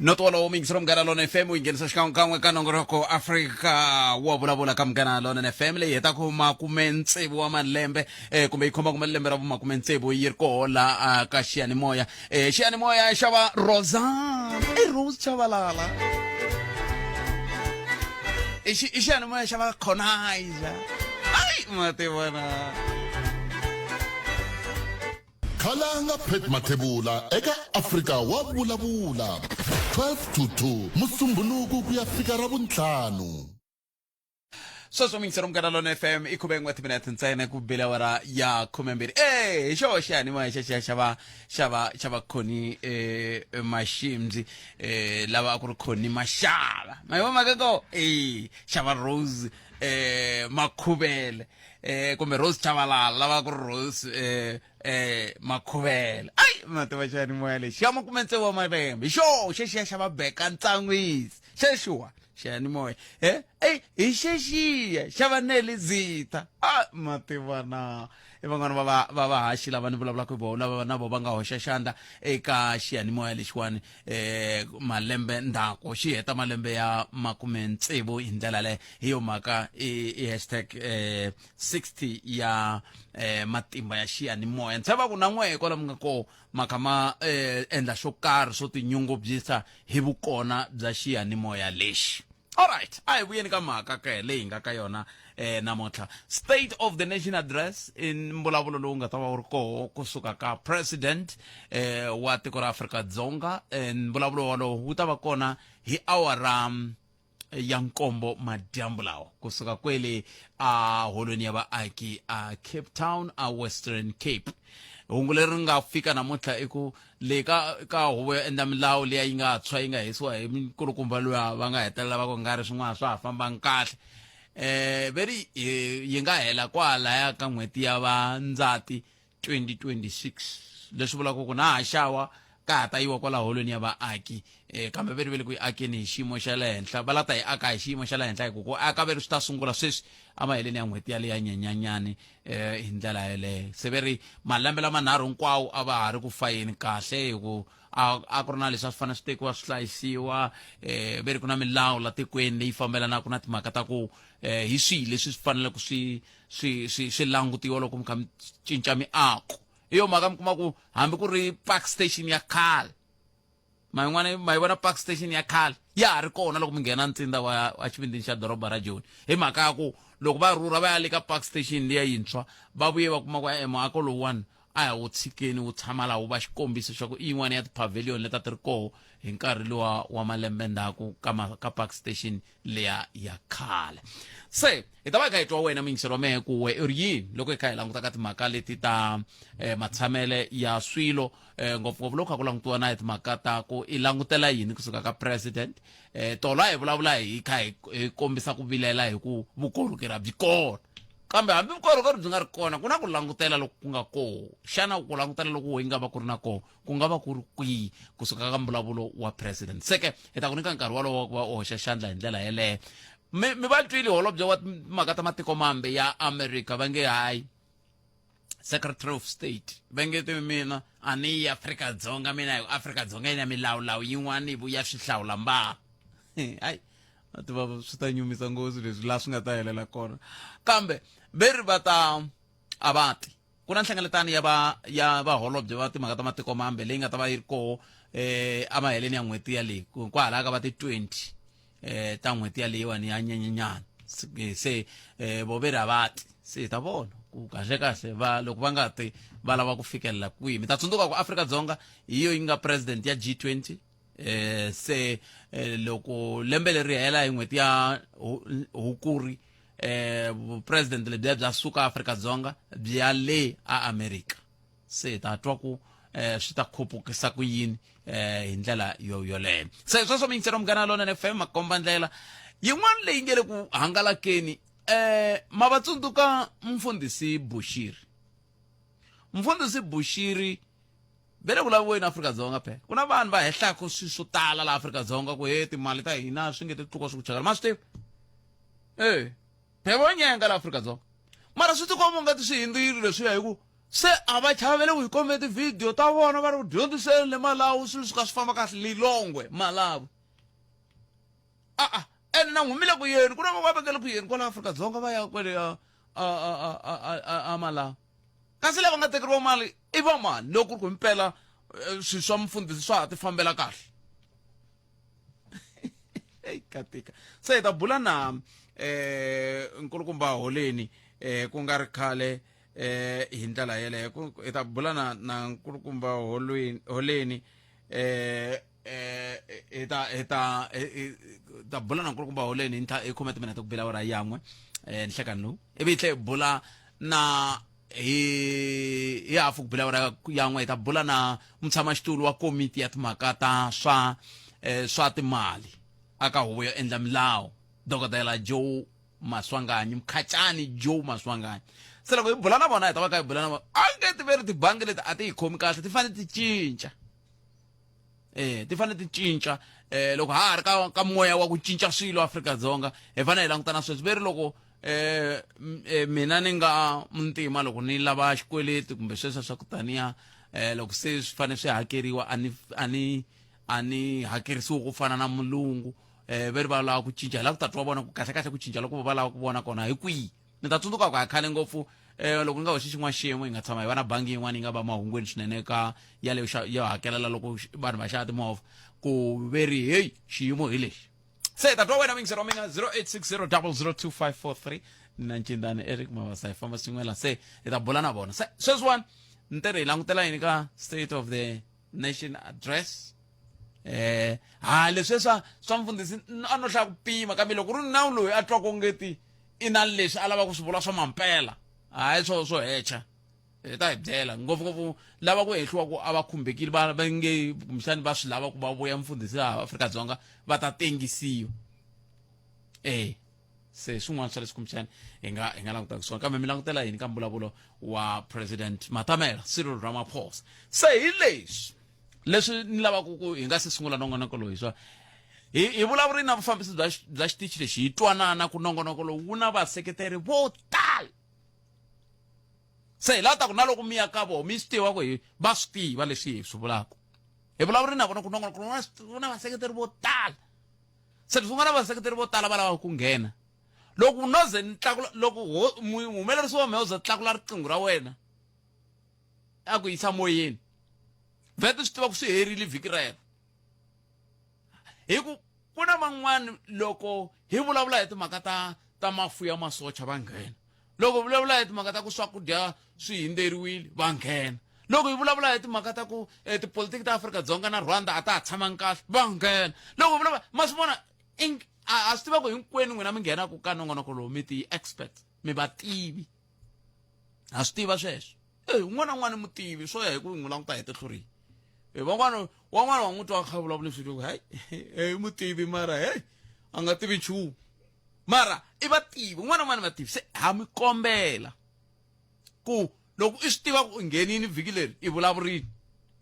Noto wolowo muyingiseri wa Munghana Lonene FM u yi nghenisa xikan'wekan'we ka nongoloko Afrika wa vulavula ka Munghana Lonene FM leyi hetaka makume tsevu wa malembe eh, kumbe yi khomaka malembe ra vumakume tsevu yi ri koho la ah, ka xiyanimoya eh, xiyanimoya xa va Rosanne i Rose Chabalala i xi- i xiyanimoya xa va Conizer ai ma tivona. Khalanga Pat Mathebula eka Afrika wa Vulavula 12 to 2 Musumbhunuku ku ya fika Ravuntlhanu. Sweswo muyingiseri Munghana Lona FM i khume n'we timinete ntsena ku bile awara ya 12. E hi xo xiyanimoya xexiya xa va xa va xa va Connie eh, Mashimzi eh, lava a ku ri Connie Mashava ma yi vona mhaka ko e xa va Rose eh, Makhuvele eh kumbe Rose Chabalala lava ku ri Rose eh eh Makhuvele ai ma tiva xani moya lexi xa makume tsevu wa malembe hi xo xexiya xa va beka ntsangwisi xexiwa xani moya eh ei hi xexiya xa va Nelly Zitha a ma tiva na i van'wana va va va vahaxi lava ni vulavulaka hi vona lava na vo va nga hoxa xandla eka xiyanimoya lexiwani eh malembe ndzhaku xi heta malembe ya 60 hi ndlela leyo. Hi yo mhaka i, i hashtag eh 60 ya eh matimba ya xiyanimoya. Ni tshemba ku na n'wehe kwala mi nga koho ma kha ma eh endla xo karhi swo tinyungubyisa hi vukona bya xiyanimoya lexi. Alright, a hi vuyeni ka mhaka ke leyi hi nga ka yona eh namuntlha. State of the Nation Address i mbulavulo lowu nga ta va wu ri koho kusuka ka President eh wa tiko ra Afrika-Dzonga. Eh, mbulavulo wolowo wu ta va kona hi awara ya nkombo madyambu lawa kusuka kwele a holweni ya vaaki a Cape Town a Western Cape. Hungu leri nga fika namuntlha i ku le ka ka huvo yo endla milawu liya yi nga tshwa yi nga hisiwa hi nkulukumba luya va nga hetelela va ku nga ri swin'wana swa ha fambangi kahle eh veri yi nga hela kwalaya ka n'hweti ya va Ndzati 2026 leswi vulaka ku na ha xawa ka ha ta yiwa kwala holweni ya vaaki eh kambe veri ve le ku yi akeni hi xiyimo xa le henhla va la ta yi aka hi xiyimo xa le henhla hi ku ku aka veri swi ta sungula sweswi emaheleni ya n'hweti yale ya Nyenyanyani eh hi ndlela yeleyo se ve ri malembe lamanharhu hinkwawo a va ha ri ku fayeni kahle hi ku a a ku ri na leswi a swi fanele swi tekiwa swi hlayisiwa eh ve ri ku na milawu la tikweni leyi fambelanaka na timhaka ta ku eh hi swihi leswi swi faneleke swi swi swi swi langutiwa loko mi kha mi cinca miako. Hi yo mhaka mi kuma ku hambi ku ri park station ya khale ma yin'wana ma yi vona park station ya khale ya ha ri kona loko mi nghena ntsinda wa wa xivindini xa doroba ra Joni hi mhaka ya ku loko va rhurha va ya le ka park station liya yintshwa va vuye va kuma ku e muako lowuwani a hi wu tshikeni wu tshama laha wu va xikombiso xa ku i yin'wana ya ti-pavilion leti a ti ri koho hi nkarhi luwa wa malembe ndzhaku ka ka park station liya ya khale. Se hi ta va hi kha hi twa wena muyingiseri wa mehe ku we u ri yini loko hi kha hi languta ka timhaka leti ta eh, matshamele ya swilo eh, ngopfungopfu loko kha ku langutiwa na hi timhaka ta ku i langutela yini kusuka ka president eh, tolo a hi vulavula hi kha hi hi kombisa ku vilela hi ku vukorhokeri a byi kona kambe hambi vukorhokeri byi nga ri kona ku na ku langutela loku ku nga koho xana ku langutela loku yi nga va ku ri na koho ku nga va ku ri kwihi kusuka ka mbulavulo wa president se ke hi ta ku nyika nkarhi wolowo wa ku va u hoxa xandla hi ndlela yeleyo mi mi va twile holobye wa timhaka ta matiko mambe ya America va nge hayi Secretary of State va nge te mina a ni yi Afrika-Dzonga mina hi ku Afrika-Dzonga yi na milawulawu yin'wana yi vuya swihlawula mbaha hayi a tiva swi ta nyumisa ngopfu leswi laha swi nga ta helela kona kambe ve ri va ta a va ti Ku na nhlengeletano ya va ya vaholobye va timhaka ta matiko mambe leyi nga ta va yi ri koho eh emaheleni ya n'hweti yaleyi kwalaha ka va ti 20 eh ta n'hweti yaleyiwani ya Nyenyenyana se eh vo ve ri a va ti se hi ta vona ku kahle kahle va loko va nga ti va lava ku fikelela kwihi mi ta tsundzuka ku Afrika-Dzonga hi yo yi nga president ya G20 eh se eh, loko lembe leri hela hi n'hweti ya Hukuri eh vupresident lebyiya bya suka Afrika-Dzonga byi ya le a America se hi ta twa ku eh swi ta khupukisa ku yini eh hi ndlela yo yoleyo se sweswo miyingiselo Munghana Lonene FM makomba ndlela yin'wana leyi nge le ku hangalakeni eh ma va tsundzuka mfundhisi Bushiri mfundhisi Bushiri ve le ku laviweni Afrika-Dzonga phela ku na vanhu va hehlaka swilo swo tala laha Afrika-Dzonga ku he timali ta hina swi nge ti tluka swi ku chakala ma swi tiva e phela vo nyenga laha Afrika-Dzonga mara swi tikomba ungati swi hindzile leswiya hi ku Se a va chavele ku hi kombe tivhidiyo ta vona va ri ku dyondziseni le Malawi swilo swi ka swi famba kahle Lilongwe Malawi a-a ene na humile ku yeni ku na va vekele ku yeni kwala Afrika-Dzonga va ya kwele a a a a a a Malawi kasi lava nga tekeriwa mali i va mani loko ku ri ku himpela eh, swilo swa mufundhisi swa ha ti fambela kahle eyi katika se hi ta bula na eh nkulukumba holeni eh ku nga ri khale eh hi ndlela yeleyo hi ta bula na na nkulukumba holweni holeni eh eh hi ta hi ta hi ta bula na nkulukumba holeni hi ntlha hi khume timinete ku bela awara yan'we eh nhlekani lowu ivi hi tlhe hi bula na hi hi hafu ku bela awara yan'we hi ta bula na mutshamaxitulu wa komiti ya timhaka ta swa eh, swa timali aka huvo yo endla milawu dokodela Joe Maswanganyi Mkhacani Joe Maswanganyi se loko hi bula na vona hi ta va ka hi bula na vona a nge ti veri tibangi leti a ti hi khomi kahle ti fanele ti cinca eh ti fanele ti cinca eh loko ha ha ri ka ka moya wa ku cinca swilo Afrika-Dzonga hi fanele hi langutana sweswi veri loko eh, eh mina ni nga muntima loko ni lava xikweleti kumbe sweswo swa ku taniya eh loko se swi fanele swi hakeriwa a ni a ni a ni hakerisiwi ku fana na mulungu eh ve ri va lava ku cinca hi lava ku ta twa vona ku kahle kahle ku cinca loko va lava ku vona kona hi kwihi ni ta tsundzuka ku a khale ngopfu eh loko ni nga hoxi xin'wana xiyimo hi nga tshama hi va na bangi yin'wana yi nga va mahungwini swinene ka yaleyo yo hakelela loko vanhu va xava timovha ku ve ri heyi xiyimo hi lexi se ta twa wena mingisero wa mina 0860 002543 na ncindani eric mavasa hi famba swin'we la se hi ta bula na vona se sweswiwani ni tirhi hi langutela yini ka state of the nation address eh ha leswi swa swa mfundhisi a no hlaya ku pima kambe loko ri nawu loyi a twaka ongeti i na leswi a lavaka ku swi vula swa mampela hayi swo swo hecha hi ta hi byela ngopfungopfu lava ku hehliwa ku a va khumbekile va va nge kumbexani va swi lava ku va vuya mfundhisi laha Afrika-Dzonga va ta tengisiwa eh se swin'wana swa leswi kumbexani hi nga hi nga langutaka swona kambe mi langutela yini ka mbulavulo wa president Matamela Cyril Ramaphosa se hi leswi leswi ni lavaka ku hi nga se sungula nongonoko lowu hi swa hi hi vulavuri na vufambisi bya bya xitichi lexi hi twanana ku nongonoko lowu wu na vaseketeri vo tala se hi lava ta ku na loko mi ya ka vona mi swi tiva ku hi va swi tiva leswi hi swi vulaka hi vulavuri na vona ku nongonoko wu na vaseketeri vo tala se leswi ku nga na vaseketeri vo tala va lavaka ku nghena loko no ze ni tlakula loko muhumelerisi wa mehe u ze tlakula riqingho ra wena a ku yisa moyeni vhete swi tiva ku swi herile vhiki rero hi ku ku na van'wani loko hi vulavula hi timhaka ta ta mafu ya masocha va nghena loko hi vulavula hi timhaka ta ku swakudya swi hindzeriwile va nghena loko hi vulavula hi timhaka ta ku eh, tipolitiki ta Afrika-Dzonga na Rwanda a ta ha tshamangi kahle va nghena loko hi vulavula ma swi vona a swi tiva ku hinkwenu n'wina mi nghenaku ka nongonoko lowu mi ti-expert mi vativi ha swi tiva sweswo e un'wana na un'wana mutivi swo ya hi ku n'wi languta hi tihlo rihi e van'wana wan'wana wa n'wi twa kha vulavula swilo ku hayi e mutivi mara hey a nga tivi nchumu mara i vativi un'wana na un'wana vativi se ha mi kombela ku loko i swi tiva ku u nghenini vhiki leri i vulavurini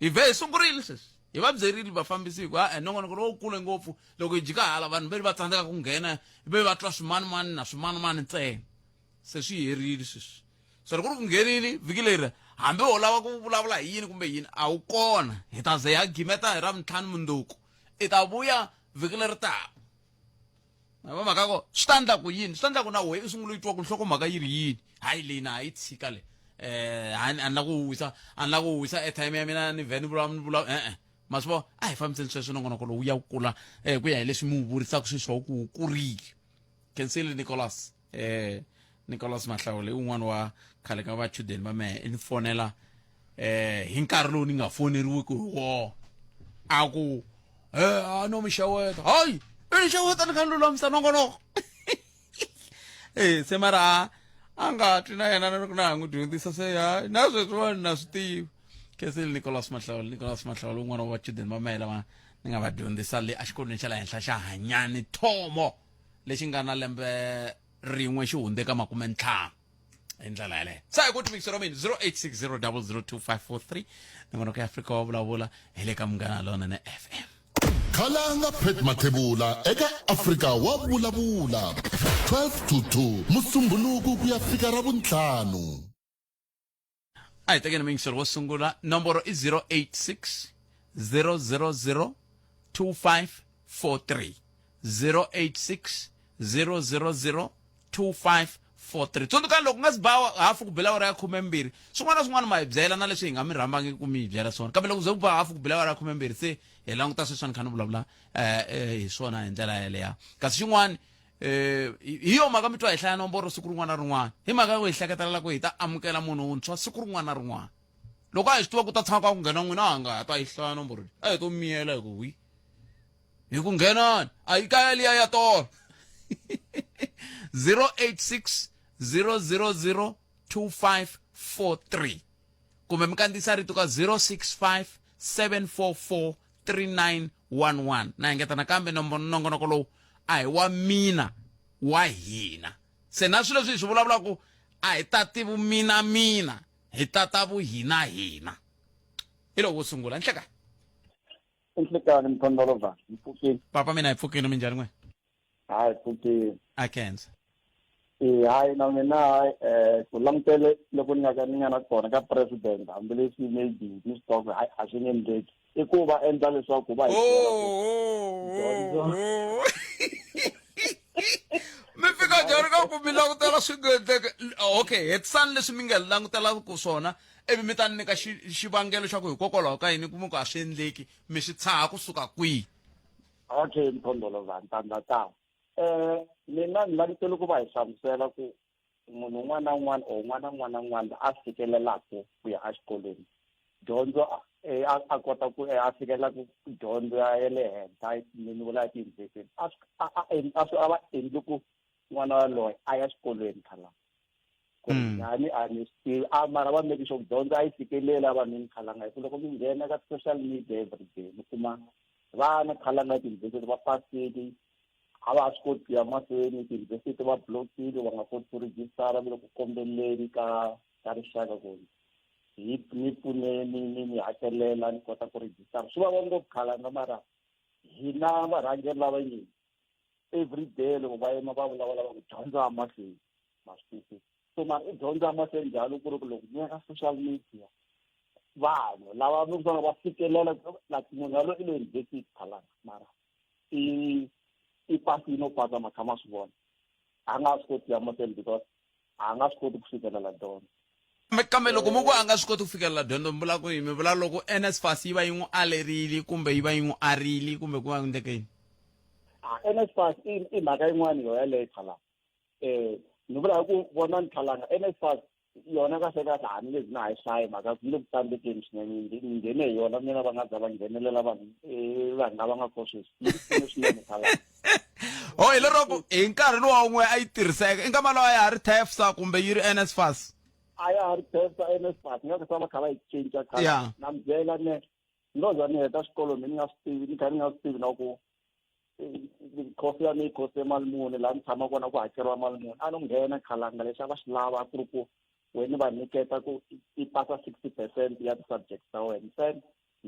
hi vhe hi sungurile sweswi hi va byerile vafambisi hi ku ha nongonoko lowukulu ngopfu loko hi jika hala vanhu ve va tsandzeka ku nghena ve va twa swimanimani na swimanimani ntsena se swi herile sweswi se loko ri ku nghenini vhiki leri hambi ho lava ku vulavula hi yini kumbe yini a wu kona hi ta ze ya gimeta hi ra vuntlhanu mundzuku i ta vuya vhiki leri taka va mhaka ko swi ta endla ku yini swi ta endla ku na wehe u sungula u twa ku nhlokomhaka yi ri yini hayi leyi na yi tshika le eh a ni la ku wisa a ni la ku wisa airtime ya mina ni vhe ni vula ni vula e-e ma swi vona a hi fambiseni sweswo nongonoko lowu ya ku kula um ku ya hi leswi mi wu vurisaka xiswona ku wu kurile khensile Nicholas eh Nicholas Mahlawule i un'wana wa khale ka vachudeni va mehe i ni fonela eh hi nkarhi lowu ni nga foneriwiki hi wona a ku he a no mi xeweta hayi i ni xeweta ni kha ni lulamisa nongonoko eh se mara a nga twi na yena na na ha n'wi dyondzisa se ya na sweswiwani na swi tiva khensile Nicholas Mahlawule Nicholas Mahlawule un'wana wa vachudeni va mehe lava ni nga va dyondzisa le exikolweni xa le henhla xa Hanyani Thomo lexi nga na lembe rin'we xi hundze ka makumentlhanu hi ndlela yeleyo sa hi ku timikiselo wa mina 0860002543 nongonoko ya afrika wa vulavula hi le ka munghana lonene fm Khalanga Pat Mathebula eka Afrika wa vulavula 12 to 2 Musumbhunuku ku ya fika Ravuntlhanu. A hi tekeni muyingiseri wo sungula. Nomboro i 086 000 2543. 086 000 2543. Tsundzukani loko nga si ba hafu ku bela awara ya 12, swin'wana na swin'wana ma hi byela na leswi hi nga mi rhambangi ku mi hi byela swona. Kambe loko ze ku ba hafu ku bela awara ya 12 se hi languta sweswi a ni kha ni vulavula hi swona hi ndlela yeleyo. Kasi xin'wana eh hi yo mhaka mi twa hi hlaya nomboro siku rin'wana na rin'wana hi mhaka yo hi hleketelela ku hi ta amukela munhu wuntshwa siku rin'wana na rin'wana loko a hi swi tiva ku ta tshama ka ku nghena n'wina a nga ha ta yi hlaya nomboro leyi a hi to miyela hi ku wi hi ku nghenani a yi kaya liya ya tolo 086 000 2543 kumbe mi kandziyisa rito ka 065 744 3911 na engeta nakambe nongonoko lowu a hi wa mina wa hina se na swilo leswi hi swi vulavulaka a hi tati vumina mina hi tata vuhina hina hi lowu wo sungula nhleka Nhlekani mthondolova hi pfukile. Papa mina hi pfukile minjhani n'we? Hayi pfukile. A khensa. E hayi na mina hayi ku langutele loko ni nga ka ni nga na kona ka president hambileswi maybe ni swi tiva ku hayi a swi nge endleki i ku va endla leswaku va hi byela ku dyondzo mi fika njhani ka ku mi langutela swi nga endleki okay hetisani leswi mi nga langutelaka swona ivi mi ta ni nyika xivangelo xa ku hikokwalaho ka yini ku mi ku a swi endleki mi swi tshaha kusuka kwihi okay mthondolo ntandla ta mina ni langutele ku va hi hlamusela ku munhu un'wana na un'wana or un'wana na un'wana na un'wana a fikelelaka ku ya exikolweni dyondzo a kota ku a fikelela ku dyondzo ya le henhla ni vula ya tiyunivhesiti a a swi a va endli ku n'wana yaloye a ya xikolweni khalanga ku ri njhani a ni swi tivi a mara va make sure ku dyondzo a yi fikeleli evanhwini khalanga hi ku loko mi nghena ka social media everyday mi kuma vana khalanga tiyunivhesiti va pasile a va ha swi koti ku ya mahlweni tiyunivhesiti va block-ile va nga koti ku rejistara va le ku kombeleni ka ka rixaka ku hi ni pfuneni ni mi hakelela ni kota ku rejistara swi vava ngopfu khalanga mara hina varhangeri lava nge every day loko va yima va vulavula va ku dyondza emahlweni ma swi twisisa so mara i dyondza emahlweni njhani ku ri ku loko mi ya ka social media vanhu lava mi vona va fikelela like munhu yaloye i le yunivhesiti khalanga mara i i pasi no pasa ma kha ma swi vona a nga swi koti ya mahlweni because a nga swi koti ku fikelela dyondzo kambe loko mi ku a nga swi koti ku fikelela dyondzo mi vula ku yini mi vula loko NSFAS yi va yi n'wi alerile kumbe yi va yi n'wi arile kumbe ku va ku endleke yini a NSFAS i mhaka yin'wana yo yaleyo khalanga ni vula hi ku vona ni khalanga NSFAS yona kahle kahle a ni nge zi na ha yi hlayi mhaka ni le ku tsandzekeni swinene ni nghene hi yona mina va nga za va nghenelela vanhu vanhu lava nga kona sweswi yi pfune swinene khalanga ho hi lero ku hi nkarhi lowa wun'we a yi tirhiseka i nkama lowa ya ha ri TEFSA kumbe yi ri NSFAS a ya ha ri TEFSA NSFAS nga ku va kha va yi cinca khale na mi byela ne ni lo za ni heta xikolo mi ni nga swi tivi ni kha ni nga swi tivi na ku khoso ya mi khoso mali muni laha ni tshama kona ku hakeriwa mali muni a no nghena khalanga lexi a va xi lava ku ri ku wena va nyiketa ku i pasa 60% ya ti-subject ta wena ntsena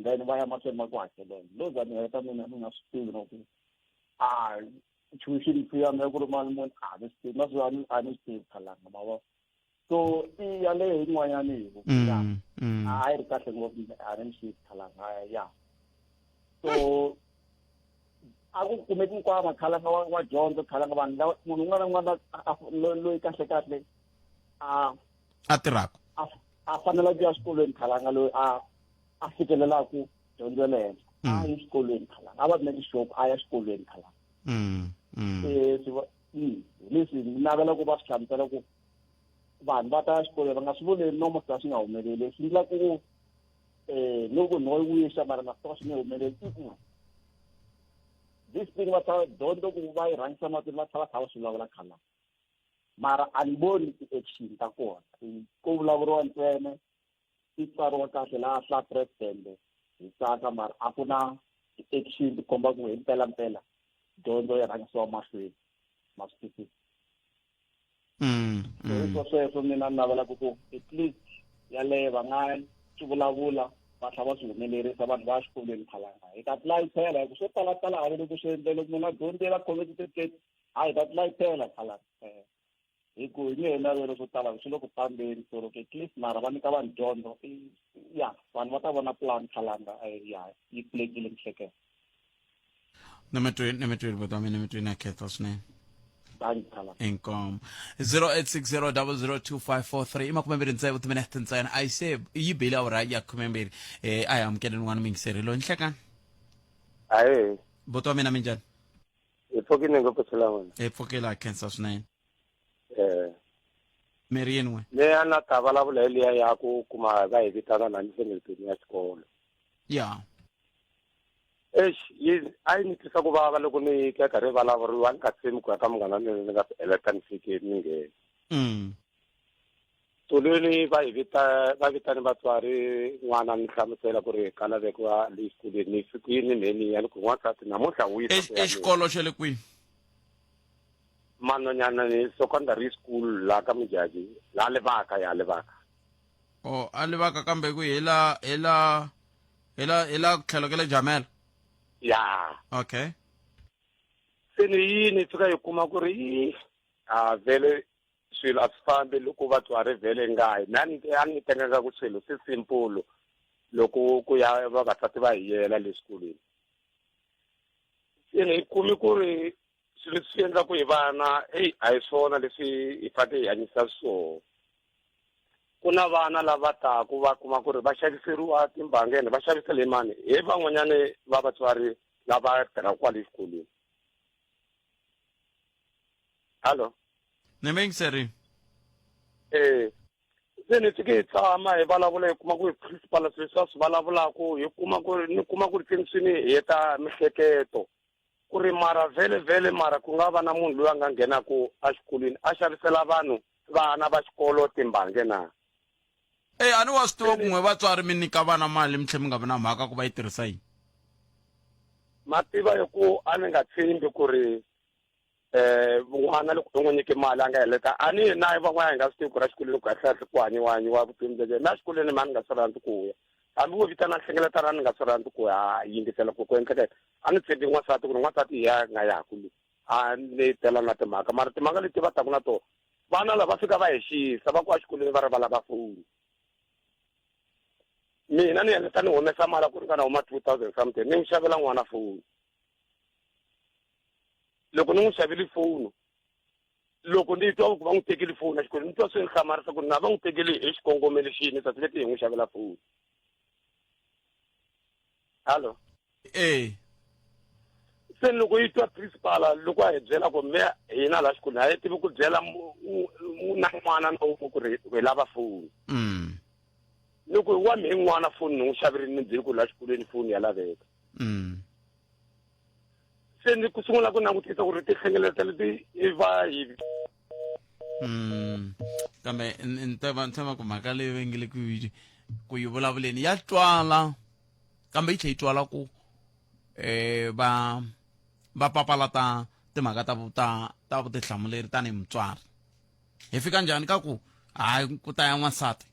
then va ya mahlweni va ku hakelela lo za ni heta mina ni nga swi tivi na ku a tuition fee ya mina ku ri mali muni a ni swi tivi na swi a ni swi tivi khalanga ma vona so i yaleyo yin'wanyani hi ku ya a yi ri kahle ngopfu a ni swi khalanga ya so a ku kumeki nkwama khalanga wa dyondzo khalanga vanhu lava munhu un'wana na un'wana loyi kahle kahle a a tirhaka a fanela ku ya xikolweni khalanga loyi a a fikelelaku dyondzo ya le henhla a yi xikolweni khalanga a va make sure ku a ya xikolweni khalanga hi leswi ni navela ku va swi hlamusela ku vanhu va ta ya xikolweni va nga swi vuli nomo swi ta swi nga humeleli swi endla ku loko no yi wisa mara na swi swi nge humeleli i ku this thing va tlhela dyondzo ku va yi rhangisa mahlweni va tlhela kha va swi vulavula khala mara a ni voni ti-action ta kona ko vulavuriwa ntsena ti tsariwa kahle laha hla president hi tsaka mara a ku na ti-action ti komba ku hi mpelampela dyondzo yi rhangisiwa mahlweni ma swi twisisa so sweswo mina ni navelaka ku at least yaleyo va nga swi vulavula va tlhela va swi humelerisa vanhu va ya xikolweni khalanga hi ta tilayithela hi ku swo talatala a loko swi endle loko munhu a dyondzile a khome certificate a hi ta tilayithela khalanga. Hi ku hi nge he naveli swo tala swi le ku fambeni so loko at least mara va nyika vanhu dyondzo ya vanhu va ta vona plan khalanga ya yi pfulekile mihleketo. Ni mi twini buti wa mina ni mi twini na khetha swinene. Dankie. Inkomo. 0860002543 i makumembirhi ntsevu timinete ntsena a yi se yi bile awara ya khumembirhi a hi amukeleni n'wana muyingiseri loyi nhlekani. Ahee. Buti wa mina minjhani? Hi pfukile ngopfu Solomon. Hi pfukile a khensa swinene. Eh. Mi ri yini n'we? Leyi a na ta vulavula hi liya ya ku kuma va hi vitana na nhlengeletweni ya xikolo. Ya. Eish, yi a yi ni twisa ku vava loko ni ka karhi vulavuriwa ni nga tshembi ku ya ka munghana wa mina ni nga swi eleta ni fike ni nghena. Tolweni va hi vita va vitane vatswari n'wana ni hlamusela ku ri ka laveka le xikolweni ni fikile mheni ya ni ku n'wansati namuntlha wu yisa ku ya Exikolo xa le kwihi? Manonyana ni secondary school la ka Mujaji la Lebaka ya Lebaka. Oh, a Lebaka kambe ku hi la hi la hi la hi la tlhelo ka le Jamela. Ya. Okay. Se ni yini fika yi kuma ku ri a vele swilo a swi fambi loko vatswari vhele nga hi na ni a ni tekanga ku swilo swi simple loko ku ya vavasati va hi yela le xikolweni se ni kumi ku ri swilo leswi swi endlaku hi vana eyi a hi swona leswi hi fanele hi hanyisa swona ku na vana lava taku va kuma ku ri va xaviseriwa timbangeni va xavisela hi mani hi van'wanyani va vatswari lava tirhaka kwale xikolweni. Hallo. Ni mi yingiserile. Eh. Se ni fike hi tshama hi vulavula hi kuma ku hi principal swilo leswi a swi vulavulaku hi kuma ku ni kuma ku ri swi swi ni heta mihleketo ku ri mara vhele vhele mara ku nga va na munhu loyi a nga nghenaku exikolweni a xavisela vanhu vana va xikolo timbange na. Eya a ni wa swi tiva ku n'we vatswari mi nyika vana mali mi tlhe mi nga vi na mhaka ku va yi tirhisa yini. Ma tiva hi ku a ni nga tshembi ku ri eh n'wana loko u n'wi nyike mali a nga heleta a ni na van'wana hi nga swi tivi ku ra xikolweni ku kahle ku hanyiwa hanyiwa vutomi bya na xikolweni ma ni nga swi rhandzi ku ya hambi wo vitana nhlengeletano a ni nga swi rhandzi ku ya yingisela ku ku endleka a ni tshembi n'wansati ku ri n'wansati hi ya nga yaku le a ni tela na timhaka mara timhaka leti va taku na tona vana lava fika va hi xisa va ku exikolweni va ri va lava foni mina ni heleta ni humesa mali ku ringana huma 2000 something ni n'wi xavela n'wana foni loko ni n'wi xavele foni loko ni twa ku va n'wi tekele foni exikolweni ni twa swi ni hlamarisa ku na va n'wi tekele hi xikongomelo xini tsatsi leti hi n'wi xavela foni hallo. E Se loko yi twa principal loko a hi byela ku me hina laha xikolweni a hi tivi ku byela na n'wana na wun'we ku ri hi lava foni. Ni ku wa mehe n'wana foni ni n'wi xaverile ni byeli ku laha xikolweni foni ya laveka. Se ni ku sungula ku langutisa ku ri tihlengeleta leti i va hi Kambe ni tshemba ku mhaka leyi va nge le ku yi ku yi vulavuleni ya twala kambe yi tlhe yi twala ku va va papalata timhaka ta ta ta vutihlamuleri tanihi mutswari. Hi fika njhani ka ku hayi ku ta ya n'wansati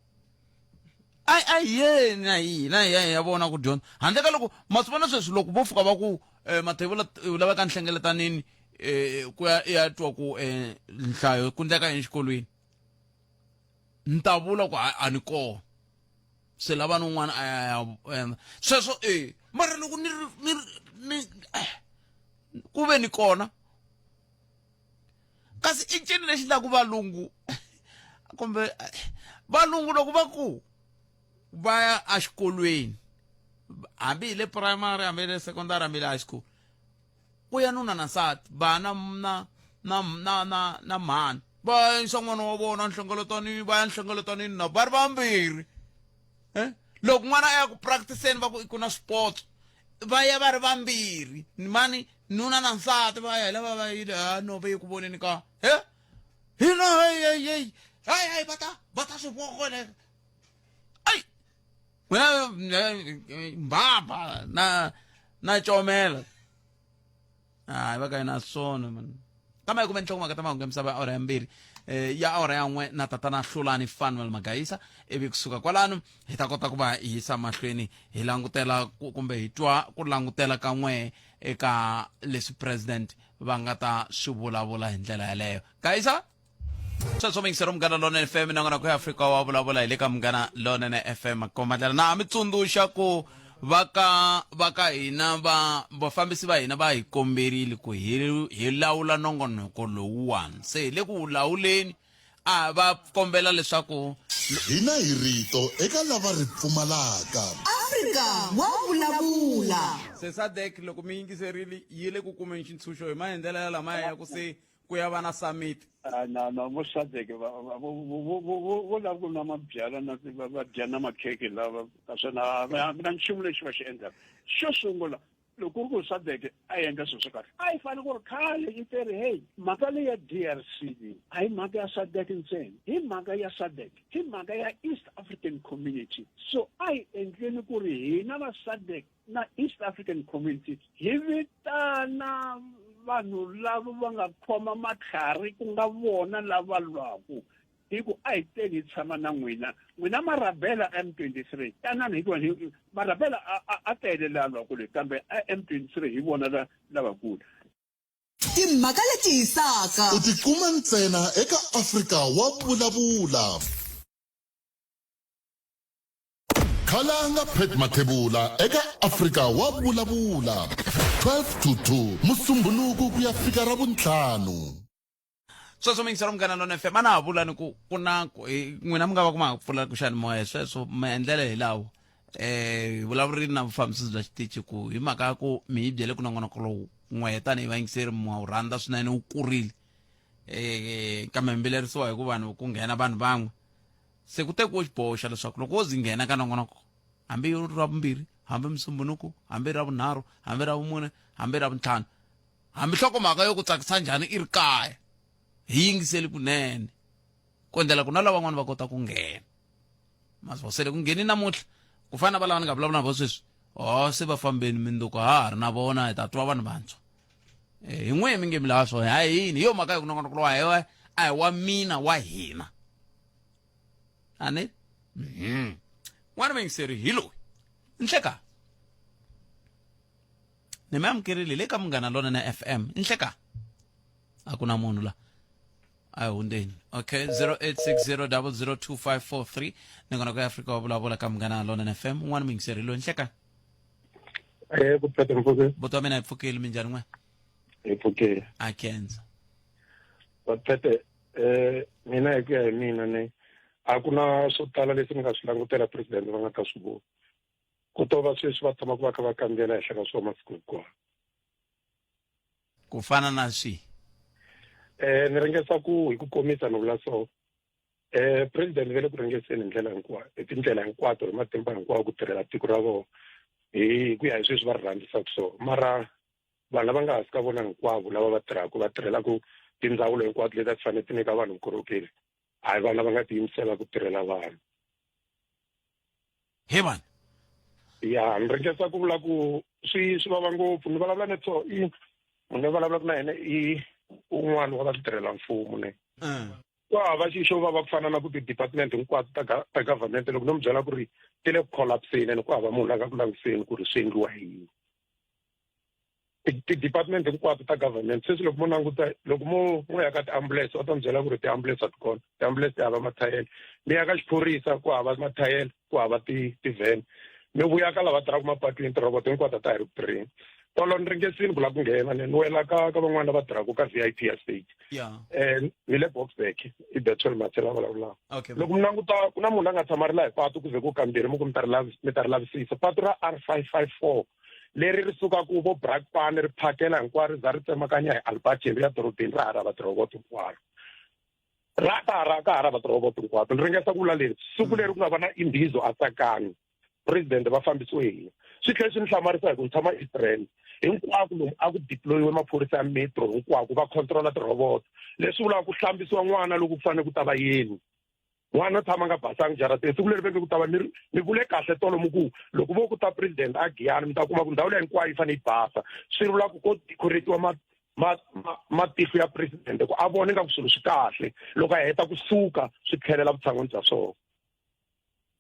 a a hi yeni na hina hi ya hi ya vona ku dyondza handle ka loko ma swi vona sweswi loko vo fika va ku Mathebula u laveka nhlengeletanini ku ya ya twa ku nhlayo ku ndleka yini xikolweni ni ta vula ku a ni kona se lava ni un'wana a ya ya endla sweswo e mara loko ni ri ni ni ku ve ni kona kasi i ncini lexi endlaku valungu kumbe valungu loko va ku va ya exikolweni hambi hi le primary hambi hi le secondary hambi hi le high school ku ya nuna na nsati vana na na na na na mhani va yisa n'wana wa vona nhlengeletanini va ya nhlengeletanini na va ri vambirhi eh loko n'wana a ya ku practiceni va ku ku na swipotso va ya va ri vambirhi mani nuna na nsati va ya hi lava va yile ha no va ye ku voneni ka he hina hey hey hey hey hey va ta va ta swi vona ai wena mbaba na na comela hayi va ka yina swona man kambe hi kume nhlokomhaka ta mahungu ya misava ya awara ya mbirhi ya awara ya n'we na tatana Hlulani Fanuel Magayisa ivi kusuka kwalano hi ta kota ku va hi yisa mahlweni hi langutela kumbe hi twa ku langutela ka n'we eka leswi president va nga ta swi vulavula hi ndlela yaleyo. Gayisa. Sweswo muyingiseri Munghana Lonene FM, nongonoko ya Afrika wa vulavula hi le ka Munghana Lonene FM. Komba ndlela na mi tsundzuxa ku va ka va ka hina va vafambisi va hina va hi komberile ku hi hi lawula nongonoko lowuwani, se hi le ku wu lawuleni. A va kombela leswaku Hina hi rito eka lava ri pfumalaka. Afrika wa vulavula. Se SADC loko mi yingiserile yi le ku kumeni xintshunxo hi maendlelo ya lamaya ya ku se ku ya va na summit. Ah, na na vo SADC va va- vo vo vo vo vo lava ku nwa mabyalwa na va va dya na makhekhe lava naswona a va na nchumu lexi va xi endlaka. Xo sungula, loko ku ri ku SADC a yi endla swilo swa kahle, a yi fanele ku ri khale yi teri hey, mhaka leyi ya DRC leyi a hi mhaka ya SADC ntsena, hi mhaka ya SADC, hi mhaka ya East African Community. So a hi endleni ku ri hina va SADC na East African Community hi vitana vanhu lava va nga khoma matlhari, ku nga vona lava lwaku, hi ku a hi teni hi tshama na n'wina, n'wina marabela M23, tanani hikuva marabela a tele la lwaku leyi, kambe a M23 hi vona lavakulu. Timhaka leti hisaka. U tikuma ntsena eka Afrika wa Vulavula. Khalanga Pat Mathebula eka Afrika wa Vulavula 12 to 2 Musumbhunuku ku ya fika Ravuntlhanu. Sweswo muyingiseri Munghana Lona FM, a na ha vula ni ku ku na ku n'wina mi nga va ku ma ha pfula ku xiyanimoya, sweswo maendlelo hi lawo. Hi vulavurile na vufambisi bya xitichi ku hi mhaka ya ku mi hi byele ku nongonoko lowu n'wehe tanihi vayingiseri ma wu rhandza swinene, wu kurile, kambe mi vilerisiwa hi ku vanhu ku nghena vanhu van'we. Se ku tekiwe xiboho xa leswaku loko wo zi nghena ka nongonoko, hambi ri ra vumbirhi, hambi Musumbhunuku, hambi ra vunharhu, hambi ra vumune, hambi ra vuntlhanu, hambi nhlokomhaka yo ku tsakisa njhani i ri kaya, hi yingiseli kunene ku endlela ku na lavan'wana va kota ku nghena. Maswo se le ku ngheni namuntlha ku fana na va lava ni nga vulavula na vo sweswi, o se va fambeni, mindzuku ha ha ri na vona, hi ta twa vanhu vantshwa. Hi n'we mi nge mi lava swona hayi yini hi yo mhaka ya ku nongonoko lowa hi a hi wa mina, wa hina ani. N'wana muyingiseri hi loyi nhleka ni mi amukerile le ka Munghana Lona na FM. Nhleka a ku na munhu la a hi hundzeni. Okay, 0860002543 nongonoko ya Afrika wa vulavula ka Munghana Lona na FM. N'wana muyingiseri hi loyi nhleka. Eh, ku pfeta mpfuke. Buti wa mina, hi pfukile, minjhani n'we? Hi pfukile. A khensa. Va pfete, mina hi ku ya hi mina ne a ku na swo tala leswi ni nga swi langutela president va nga ta swi vona. Ku to va sweswi va tshamaka va kha va kambela henhla ka swona masiku hinkwawo. Ku fana na swi? Ni ringesa ku hi ku komisa ni vula so. President va le ku ringeseni hi ndlela hinkwayo, hi tindlela hinkwato, hi matimba hinkwawo ku tirhela tiko ra vona hi ku ya hi sweswi va ri rhandzisaka so. Mara vanhu lava nga hansi ka vona hinkwavo lava va tirhaka, va tirhelaka tindzawulo hinkwato leti a ti fanele ti nyika vanhu vukorhokeri, a hi vanhu lava nga tiyimisela ku tirhela vanhu. He vanhu. Ya, ni ringesa ku vula ku swi swi vava ngopfu. Ni vulavula na so i munhu ni vulavulaka na yena i un'wana wa vatirhela mfumo ne. Ku hava xi xo vava ku fana na ku ti-department hinkwato ta ta government loko no mi byela ku ri ti le ku collapseni ene ku hava munhu la nga ku langutiseni ku ri swi endliwa hi yini. Ti-department hinkwato ta government sweswi loko mo languta, loko mo mo ya ka ti-ambulance va ta mi byela ku ri ti-ambulance a ti kona, ti-ambulance ti hava mathayele. Mi ya ka xiphorisa ku hava mathayele, ku hava ti-van. Mi vuya ka lava tirhaka mapatwini, tirhoboto hinkwato a ta ha ri ku tirheni. Tolo ni ringesini ku lava ku nghena ni wela ka ka van'wana lava tirhaka ka VIP ya state. Ni le Boksburg, i Betwell Mathela vulavulaka. Loko mi languta ku na munhu la nga tshama ri la hi patu ku ze ku kambirhi mi ku mi ta ri mi ta ri lavisisa patu ra R554 leri ri sukaka vo Brakpan ri phakela hinkwaro ri za ri tsemakanya hi Alberton ri ya dorobeni, ra ha rhava tirhoboto hinkwaro, ra ka ha ka ha rhava tirhoboto hinkwato. Ni ringesa ku vula leri siku leri ku nga va na imbizo a tsakani president va fambisiwe hina. Swi tlhela swi ni hlamarisa hi ku ni tshama East Rand, hinkwako lomu a ku deployiwe maphorisa ya metro hinkwako va controla tirhoboto, leswi vulaka ku hlambisiwa n'wana loko ku fanele ku ta va yeni n'wana tshama nga basanga jarateni siku leri veke ku ta va ni ni vule kahle tolo mi ku loko vo ku ta president a Giyani mi ta kuma ku ndhawu leyi hinkwayo yi fanele yi basa. Swi vula ku ko decoratiwa ma ma matihlo ya president ku a vone nga ku swilo swi kahle, loko a heta kusuka swi tlhelela vutshan'wini bya swona.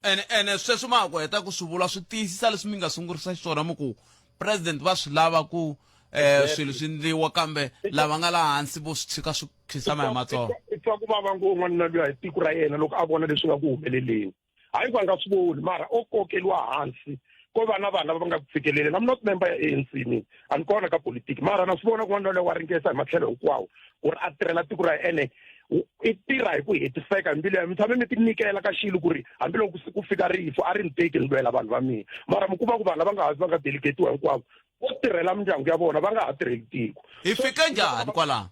Ene ene sweswo ma ha ku heta ku swi vula swi tiyisisa leswi mi nga sungurisa xiswona mi ku president va swi lava ku um swilo swi ndliwa kambe lava nga laha hansi vo swi tshika swi khisama hi matsoho i twa ku vava ngopfu n'wanuna luya hi tiko ra yena loko a vona leswi nga ku humeleleni hayi ku a nga swi voni mara o kokeliwa hansi ko va na vanhu lava va nga ku fikeleleni I'm not member ya ANC mina a ni kona ka politiki mara na swi vona ku n'wanuna luya wa ringesa hi matlhelo hinkwawo ku ri a tirhela tiko ra ene i tirha hi ku hetiseka hi mbilu ya mi tshame mi tinyikela ka xilo ku ri hambiloko ku fika rifu a ri ni teki ni lwela vanhu va mina mara mi kuma ku vanhu lava nga hansi va nga delegatiwa hinkwavo vo tirhela mindyangu ya vona va nga ha tirheli tiko hi fike njhani kwalaho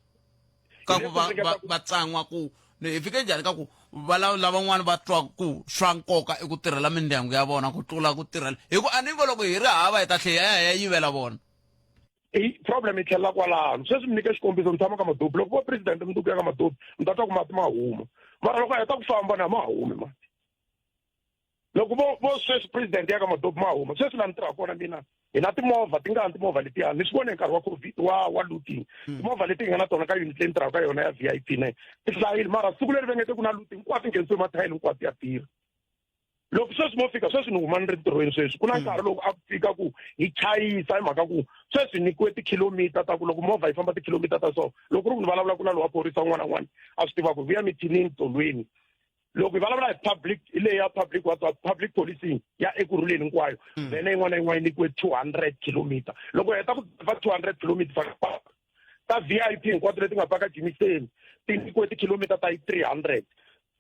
ka ku va va va tsan'wa ku hi fike njhani ka ku va lavan'wana va twa ku swa nkoka i ku tirhela mindyangu ya vona ku tlula ku tirhela hi ku a ni ngo loko hi ri hava hi ta tlhela hi ya hi ya yivela vona i problem yi tlhelela kwalano sweswi mi nyike xikombiso mi tshama ka madobi loko vo president mundzuku ya ka madobi mi ta twa ku mati ma huma mara loko a heta ku famba na ma humi mati loko vo vo sweswi president ya ka madobi ma huma sweswi laha ni tirhaka kona mina hi na timovha ti nga ni timovha letiya ni swi vone hi nkarhi wa covid wa wa looting hmm. timovha leti hi nga na tona ka unit leyi ni tirhaka ka yona ya v i p ne ti hlayile mara siku leri vengete ku na looting hinkwato nghenisiwe mathayele hinkwato ya tirha loko sweswi mo fika sweswi ni huma ni ri ntirhweni sweswi ku na hmm. nkarhi loko a ku fika ku hi chayisa hi mhaka ku sweswi nyikiwe tikhilomitara ta ku loko movha yi famba tikhilomitara ta so loko ku ri ku ni vulavula ku na lowa phorisa un'wana na un'wana a swi tiva ku vuya mithinini tolweni loko hi vulavula hi public hi leyi ya public wa public policing ya ekurhuleni hinkwayo hmm. vhene yin'wana na yin'wana yi nyikiwe 200 kilometer loko heta ku va 200 kilometer ta v i p hinkwato leti nga paka jimiseni ti nyikiwe tikhilomitara ta yi 300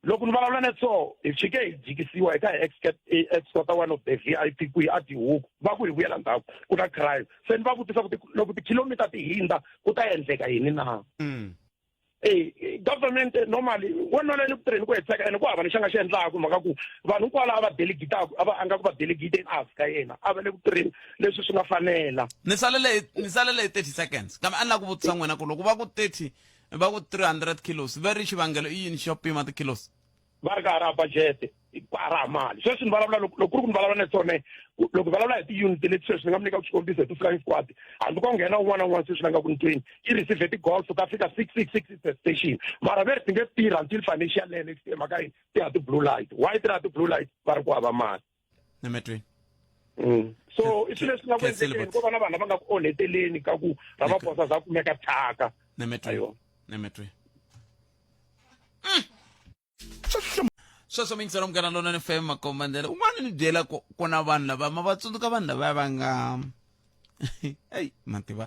loko ni vulavula na so hi fike hi jikisiwa hi ka hi escorta one of the v i p kwihi a tihuku va ku hi vuyela ndzhaku ku na crime se ni va vutisa ku loko tikhilomitara ti hindza ku ta endleka yini na mm. e government normally wanuna le ku tirheni ku hetiseka ene ku hava lexi a nga xi endlaku mhaka ku vanhu hinkwalo a va delegitaka a va a nga ku va delegiteni a hansi ka yena a va le ku tirheni leswi swi nga fanela ni salele ni salele hi 30 seconds kambe a ni lava ku vutisa n'wina ku loko va ku 30 va ku 300 kilos va ri xivangelo i yini xo pima ti-kilos va ri ka ha ri budget a ra ha mali sweswi ni vulavula loko ku ri ku ni vulavula na swona loko hi vulavula hi ti-unit leti sweswi ni nga mi nyika xikombiso hi ti-flying squad hambi ko nghena un'wana na un'wana sweswi la nga ku ni tweni yi receive ti-golf ta fika six six six six station mara ve ri ti nge tirhi until financial year next year mhaka yini ti ha ti-blue light why ti ha ti-blue light va ri ku hava mali nemetweni mm. so i swilo leswi nga ku endlekeni ko va na vanhu lava nga ku onheteleni ka ku Ramaphosa za kumeka thyaka nemetweni nemetweni sweswo mingisela munghana lonene fm makombandlela un'wana ni byela ku ku na vanhu lava ma va tsundzuka vanhu lava va nga eyi mativa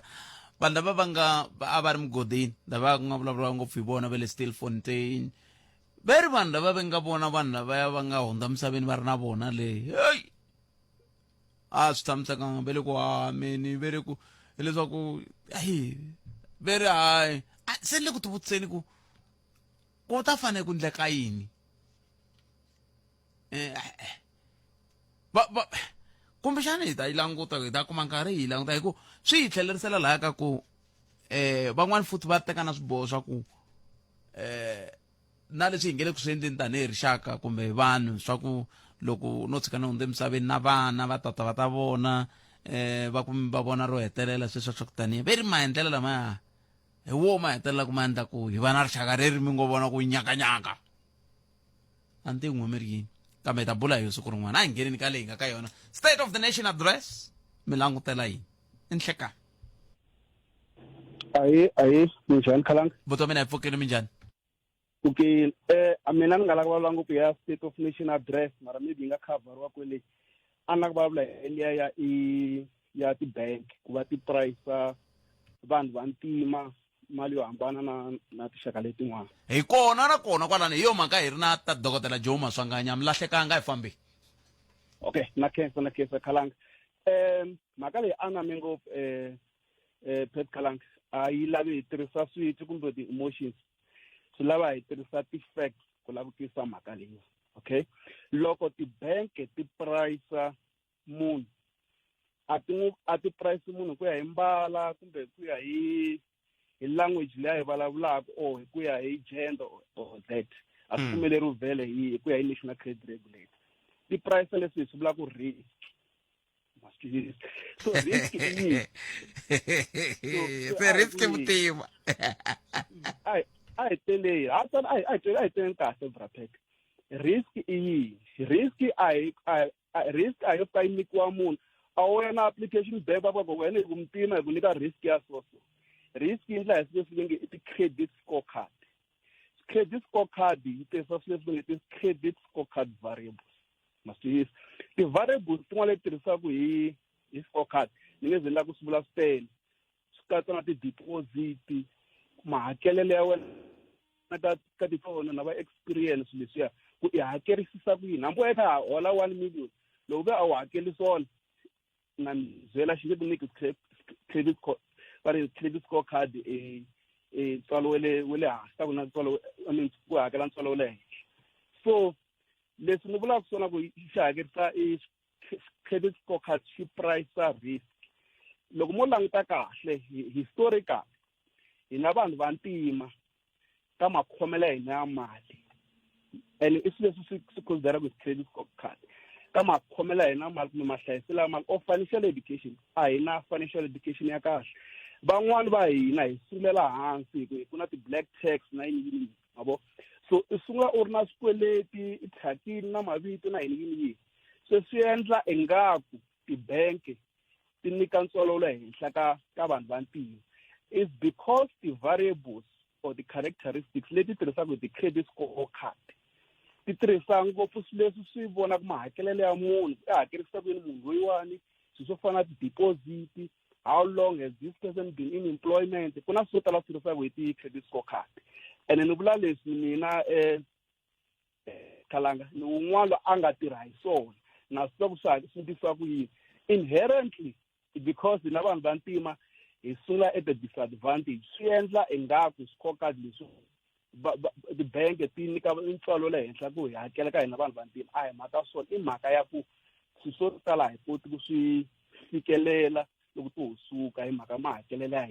vanhu lava va nga a va ri mugodini lava ku nga vulavuriwa ngopfu hi vona va le Stilfontein ve ri vanhu lava va nga vona vanhu lavaya va nga hundza misaveni va ri na vona le heyi a swi tshamisekanga ve le ku hameni ve le ku hileswaku ayi ve ri hayi se ni le ku tivutiseni ku ku ta fanele ku ndleka yini eh, eh, eh. va va kumbexana hi ta yi languta hi ta kuma nkarhi hi yi languta hi ku swi hi tlhelerisela laya ka ku eh van'wani futhi va teka na swiboho swa ku eh na leswi hi nge le ku swi endleni tanihi rixaka kumbe vanhu swa ku loko no tshika ni hundze emisaveni na vana va tata va ta vona eh va kumbe va vona ro hetelela sweswo swa ku tanihi ve ri maendlelo lamaya hi wo ma hetelela ku ma endla ku hi va na rixaka reri mi ngo vona ku nyakanyaka a ni tivi n'we mi ri yini kambe hi ta bula hi yo siku rin'wana a hi ngheneni ka leyi nga ka yona state of the nation address mi langutela yini i nhlekani ayi ayi minjhani khalanga vutomi na hi pfukile minjhani okay eh mina ni nga lava ku vulavula ngopfu ya state of nation address mara maybe yi nga khavhariwa kwele a ni lava ku vulavula hi liya ya i ya ti-bank ku va ti-price vanhu va ntima mali yo hambana na na tinxaka letin'wana hi kona na kona kwalano hi yo mhaka hi ri na ta dokodela joe maswanganya mi lahlekanga hi fambi okay na khensa na khensa khalanga um mhaka leyi aname ngopfu um eh Pet Kalank a yi lavi hi tirhisa switwi kumbe ti-emotions swi lava hi tirhisa ti-facts ku lavutisa mhaka leyi okay loko ti-bank ti price munhu a ti n'wi a ti price munhu ku ya hi mbala kumbe ku ya hi hi language leyi a yi vulavulaka or hi ku ya hi gender or that a swi hmm. pfumeleriwi vhele hi ku ya hi national credit regulator ti price leswi hi swi vulaka risk so risk i yini se risk i vutiva a hi telei a hi a hi teleni kahle brapek risk i yini risk a hi risk a yo fika yi nyikiwa munhu A wu ya na application bank va ku wena hi ku mutima hi ku nyika risk ya so so. Risk yi ndla hi swilo leswi va nge i ti-credit scorecard. Credit scorecard yi tirhisa swilo leswi va nge ti-credit scorecard variables. Ma swi twisisa? Ti-variables tin'wana leti tirhisaka hi hi scorecard ni nge ze ni lava ku swi vula swi tele. Swi katsa na ti-deposit, mahakelelo ya wena ka ka tona na va experience leswiya ku i hakerisisa ku yini. Hambi u ya kha hola 1 million, loko ve a wu hakeli swona, na mi byela, xi nge ku nyiki credit score, va ri credit score card e e ntswalo wa le hansi ta ku na ntswalo, I mean, ku hakela ntswalo wa le henhla. So leswi ni vulaka swona ku xi hakerisa i credit score card xi price risk. Loko mo languta kahle historical, hina vanhu vantima ka makhomelo ya hina ya mali, and i swilo leswi swi consideraka hi credit score card, ka makhomelo ya hina ya mali kumbe mahlayiselo ya mali or financial education, a hi na financial education ya kahle. Van'wani va hina hi sungulela hansi hi ku na ti-black tax na yini yini, ma vo. So i sungula u ri na swikweleti, i thyakini na mavito na yini yini yini. Se swi endla ingaku tibank ti nyika ntswalo wa le henhla ka vanhu vantima is because ti-variables or the characteristics leti tirhisaka hi ti-credit score card ti tirhisa ngopfu swilo leswi swi vonaka mahakelelo ya munhu, i hakerisa ku yini munhu loyiwani, swilo swo fana na ti-deposit, how long has this person been in employment. Ku na swo tala swi tirhisaka hi ti-credit score card. Ene ni vula leswi mina Khalanga, ni wun'wana loyi a nga tirha hi swona, na swi tiva ku swi endlisiwa ku yini. Inherently, because hina vanhu vantima hi sungula at a disadvantage, swi endla ingaku scorecard leswi tibank ti nyika ntswalo le henhla ku hi hakela ka hina vanhu vantima. A hi mhaka swona, i mhaka ya ku swilo swo tala hi koti ku swi fikelela loko to ho suka hi mhaka mahakelelo ya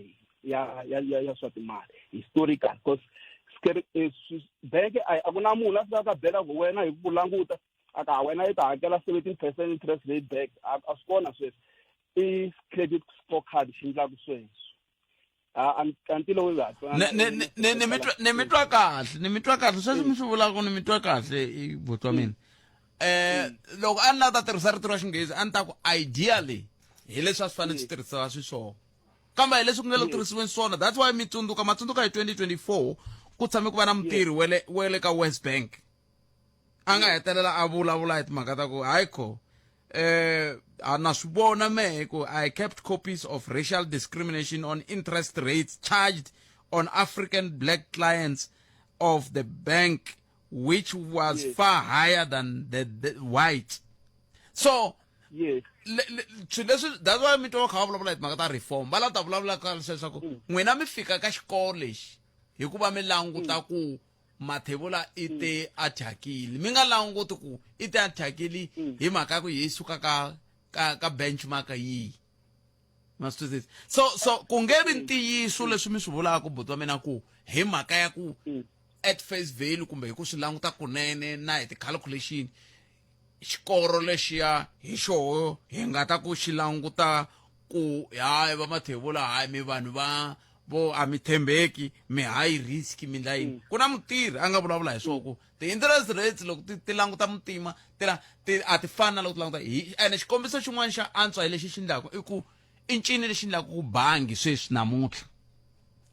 hina ya swa timali historical, because bank a ku na munhu a fikaka beka ku wena hi ku languta a ka wena yi ta hakela 17% interest rate back. A swi kona sweswo, i credit scorecard xi endlaka sweswo. Antilo we. Ni mi twa kahle, ni mi twa kahle sweswi mi swi vulaka, ni mi twa kahle i buti wa mina. Loko a ni lava ta tirhisa rito ra Xinghezi, a ni ta ku ideally hi leswi a swi fanele swi tirhisiwa swiswona, kambe hi leswi ku nga le ku tirhisiweni swona. That's why mi tsundzuka, ma tsundzuka hi 2024 ku tshame ku va na mutirhi wele ka West Bank a nga hetelela a vulavula hi timhaka ta ku hayi kho a na swi vona mehe ku I kept copies of racial discrimination on interest rates charged on African black clients of the bank, which was far higher than the white. So swilo leswi, that's why mi twa va kha va vulavula hi timhaka ta reform, va lava ta vulavula ka leswaku n'wina mi fika ka xikolo lexi hikuva mi languta ku Mathebula i te a thyakile, mi nga languti ku i te a thyakile hi mhaka ya ku hi suka ka benchmark yihi, ma swi twisisa? So ku nge vi ntiyiso leswi mi swi vulaka, buti wa mina, ku hi mhaka ya ku at face value kumbe hi ku swi languta kunene na hi ti-calculation, xikoro lexiya hi xoho hi nga ta ku xi languta ku hayi va Mathebula, hayi mi vanhu va vo a mi tshembeki, mi high risk, mi ndla yini. Ku na mutirhi a nga vulavula hi swona ku ti-interest rates loko ti languta mutima ti la ti a ti fani na loko ti languta hi. Ene xikombiso xin'wana xa antswa hi lexi xi endlaku i ku i ncini lexi endlaku ku bangi sweswi namuntlha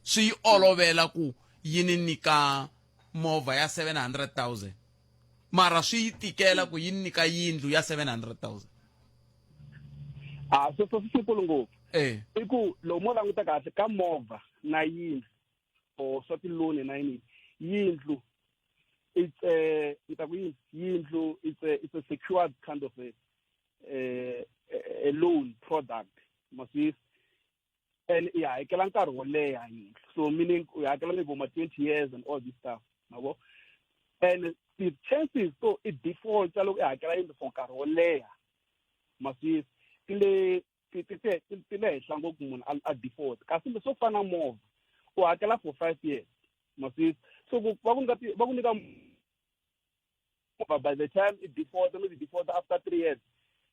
swi yi olovela ku yi ni nyika movha ya 700 000, mara swi yi tikela ku yi nyika yindlu ya 700 000? A sweswo swi simple ngopfu. I ku loko mo languta kahle ka movha na yindlu or swa tiloni na yini, yindlu it's a, ni ta ku yini, yindlu it's a secured kind of a loan product, maswisi, and i hakela nkarhi wo leha yindlu, so meaning u hakela maybe ma 20 years and all this stuff, mavo. And the chances to i default loko i hakela yindlu for nkarhi wo leha, maswisi, ti le ti le henhla ngopfu munhu a default. Kasi swo fana movha, u hakela for 5 years, maswisi, so ku va ku nyika va ku nyika movha, by the time i default, maybe default after 3 years,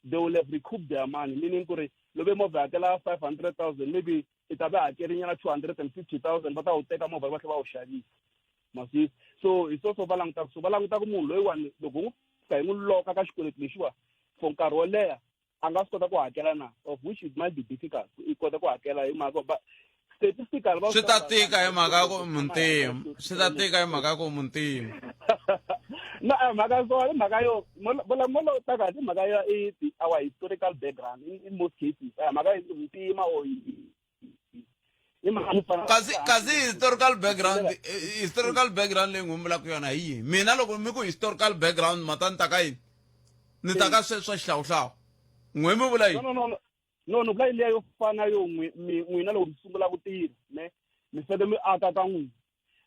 they will have recouped their money, meaning ku ri loko movha hakela 500 000, maybe i ta va hakeri nyana 250 000, va ta wu teka movha va tlhela va wu xavisa, maswisi. So hi sweswo va langutaka, so va languta ku munhu loyiwani loko n'wi fika hi n'wi loka ka xikweleti lexiwa for nkarhi wo leha. A nga swi kota ku hakela na, of which it might be difficult i kota ku hakela hi mhaka but statistically va Swi ta tika hi mhaka ya ku muntima, swi ta tika hi mhaka ya ku muntima. Na a mhaka so i mhaka yo mola mola ta kahle, i mhaka ya i our historical background in most cases, a mhaka ya muntima or kasi kasi historical background, historical background leyi n'wi vulaka yona hi yihi? Mina loko mi ku historical background, mata ni ta ka yini? Ni ta ka sweswi swa xihlawuhlawu, n'we mi vula yini? No, no, no, no, no, vula liya yo fana yo n'wina loko mi sungula ku tirha, ne mi fanele mi aka ka n'wina.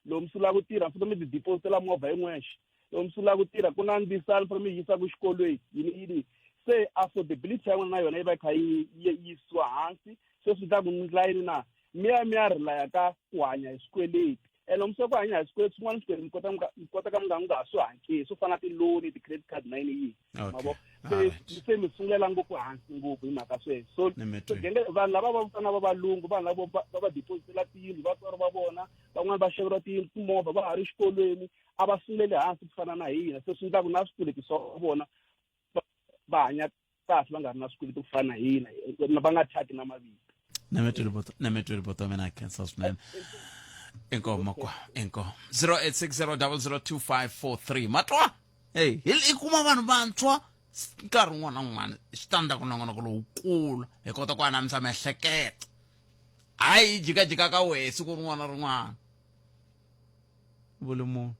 Loko mi sungula ku tirha, mi fanele mi ti depositela movha hi n'wexe. Loko mi sungula ku tirha, ku na ndzisana, mi fanele mi yisa ku xikolweni, yini yini. Se affordability ya n'wina na yona yi va yi kha yi yisiwa hansi. Se swi endlaku mi ndla yini na mi ya mi ya rilaya ka ku hanya hi swikweleti. And loko mi suka ku hanya hi swikweleti swin'wana, swikweleti mi kota mi kota ka mi nga ha swi hakeli, swo fana na ti-loan, ti-credit card na yini yini. Mavo se mi sungulela ngopfu hansi ngopfu hi mhaka sweswo. So genge vanhu lava va fana va valungu, vanhu lavo va va depositela tiyindlu vatswari va vona, van'wani va xaveriwa tiyindlu, timovha va ha ri xikolweni, a va sunguleli hansi ku fana na hina. Se swi endlaku na swikweleti swa vona va hanya kahle, va nga ri na swikweleti ku fana na hina, va nga thyaki na mavito. Nametweli boto, mina khensa swinene. Inkomu makwa, inkomu. 0860002543. Matwa hey, i kuma vanhu vantshwa nkarhi wun'wana na wun'wana swi ta ndla ku nongonoko lowukulu hi kota ku anamisa miehleketo, hayi yi jikajika ka wehe siku rin'wana na rin'wana. Vule munhu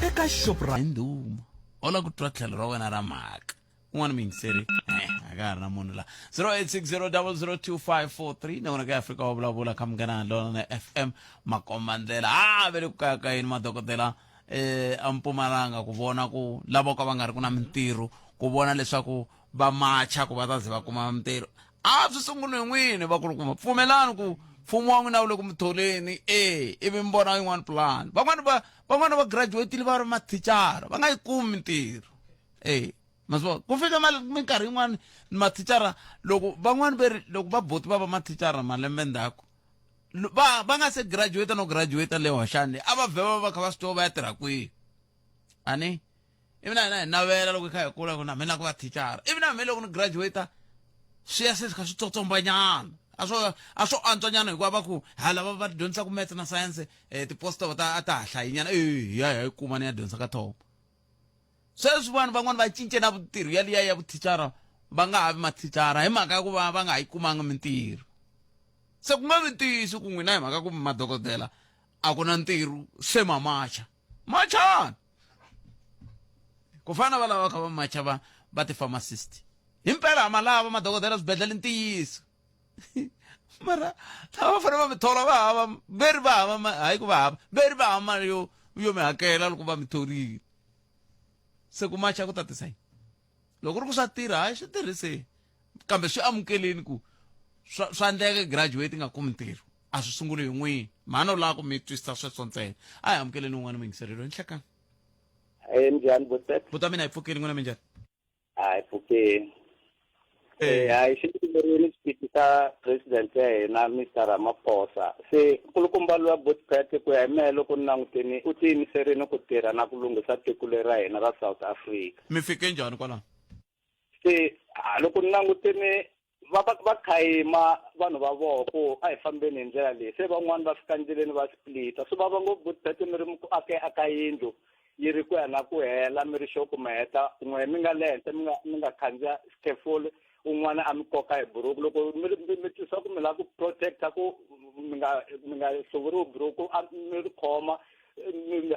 eka Shoprite ndhuma o lava ku twa tlhelo ra wena ra mhaka. Un'wana muyingiseri, a ka ha ri na munhu la. 0860002543 na wena ka Afrika wa vulavula kha Munghana Lona FM, makomba ndlela. A ve le ku kayakayeni madokodela a Mpumalanga ku vona ku lava ka va nga ri ku na mintirho, ku vona leswaku va macha ku va ta ze va kuma mintirho. A swi sunguli hi n'wini vakulukumba, pfumelani ku mfumo wa n'wina wu le ku mi tholeni e ivi mi vona yin'wana plan. Van'wani va van'wana va graduatile va ri mathicara, va nga yi kumi mintirho. E ma swi vona ku fika minkarhi yin'wani mathicara, loko van'wani ve ri loko va boti va va mathicara malembe ndzhaku, va nga se graduate no graduate le hoxani, a va vhe va va kha va swi tiva va ya tirha kwihi. Ani ivi na hina hi navela loko hi kha hi kula ku na mina ku va thicara, ivi na mina loko ni graduate swi ya se swi kha swi tsotsombanyana, a swo antswanyana, hikuva va ku hala va va dyondzisaka maths na science, tiposto ta a ta ha hlayinyana, e hi ya hi ya yi kuma ni ya dyondzisa ka thoma. Sweswi vanhu van'wana va cince na vutirho ya liya ya vuthicara, va nga ha vi mathicara hi mhaka ya ku va va nga ha yi kumanga mintirho. Se ku nga vi ntiyiso ku n'wina hi mhaka ku madokodela a ku na ntirho se ma macha machani ku fana va lava kha va macha va ti-pharmacist. Himpela ha ma lava madokodela swibedhlele, ntiyiso, mara lava va fanele va mi thola va hava veri, va hava, hayi ku va hava veri, va hava mali yo mi hakela loko va mi thorile. Se ku macha ku tatisa yini? Loko ku ri ku swa tirha, hayi swi tirhiseni, kambe swi amukeleni ku swa endleka graduate nga kumi ntirho, a swi sunguli hi n'wini. Mhani u lava ku mi twisisa sweswo ntsena. A hi amukeleni un'wana muyingiselelo nhlekani. Njhani Botet? Buta mina hi pfukile, n'wina minjhani? Hayi, pfukeni. Hayi, xi tiverini xipidi xa president ya hina Mr Ramaphosa. Se nkulukumba luya Botpet, ku ya hi mehe loko ni langutini, u tiyimiserile ku tirha na ku lunghisa tiko leri ra hina ra South Africa. Mi fike njhani kwalano? Se loko ni langutini va khayima vanhu va voho ku a hi fambeni hi ndlela leyi, se van'wani va fika ndleleni va splita. Swi vava ngopfu Botpet, mi ri ku ake aka yindlu yi ri ku ya na ku hela, mi ri xo ku mi heta n'we mi nga le henhla, mi nga khandziya scaffold, un'wana a mi koka hi buruku. Loko mi mi twisa ku mi lava ku protecta ku mi nga hluvuriwi buruku, a mi ri khoma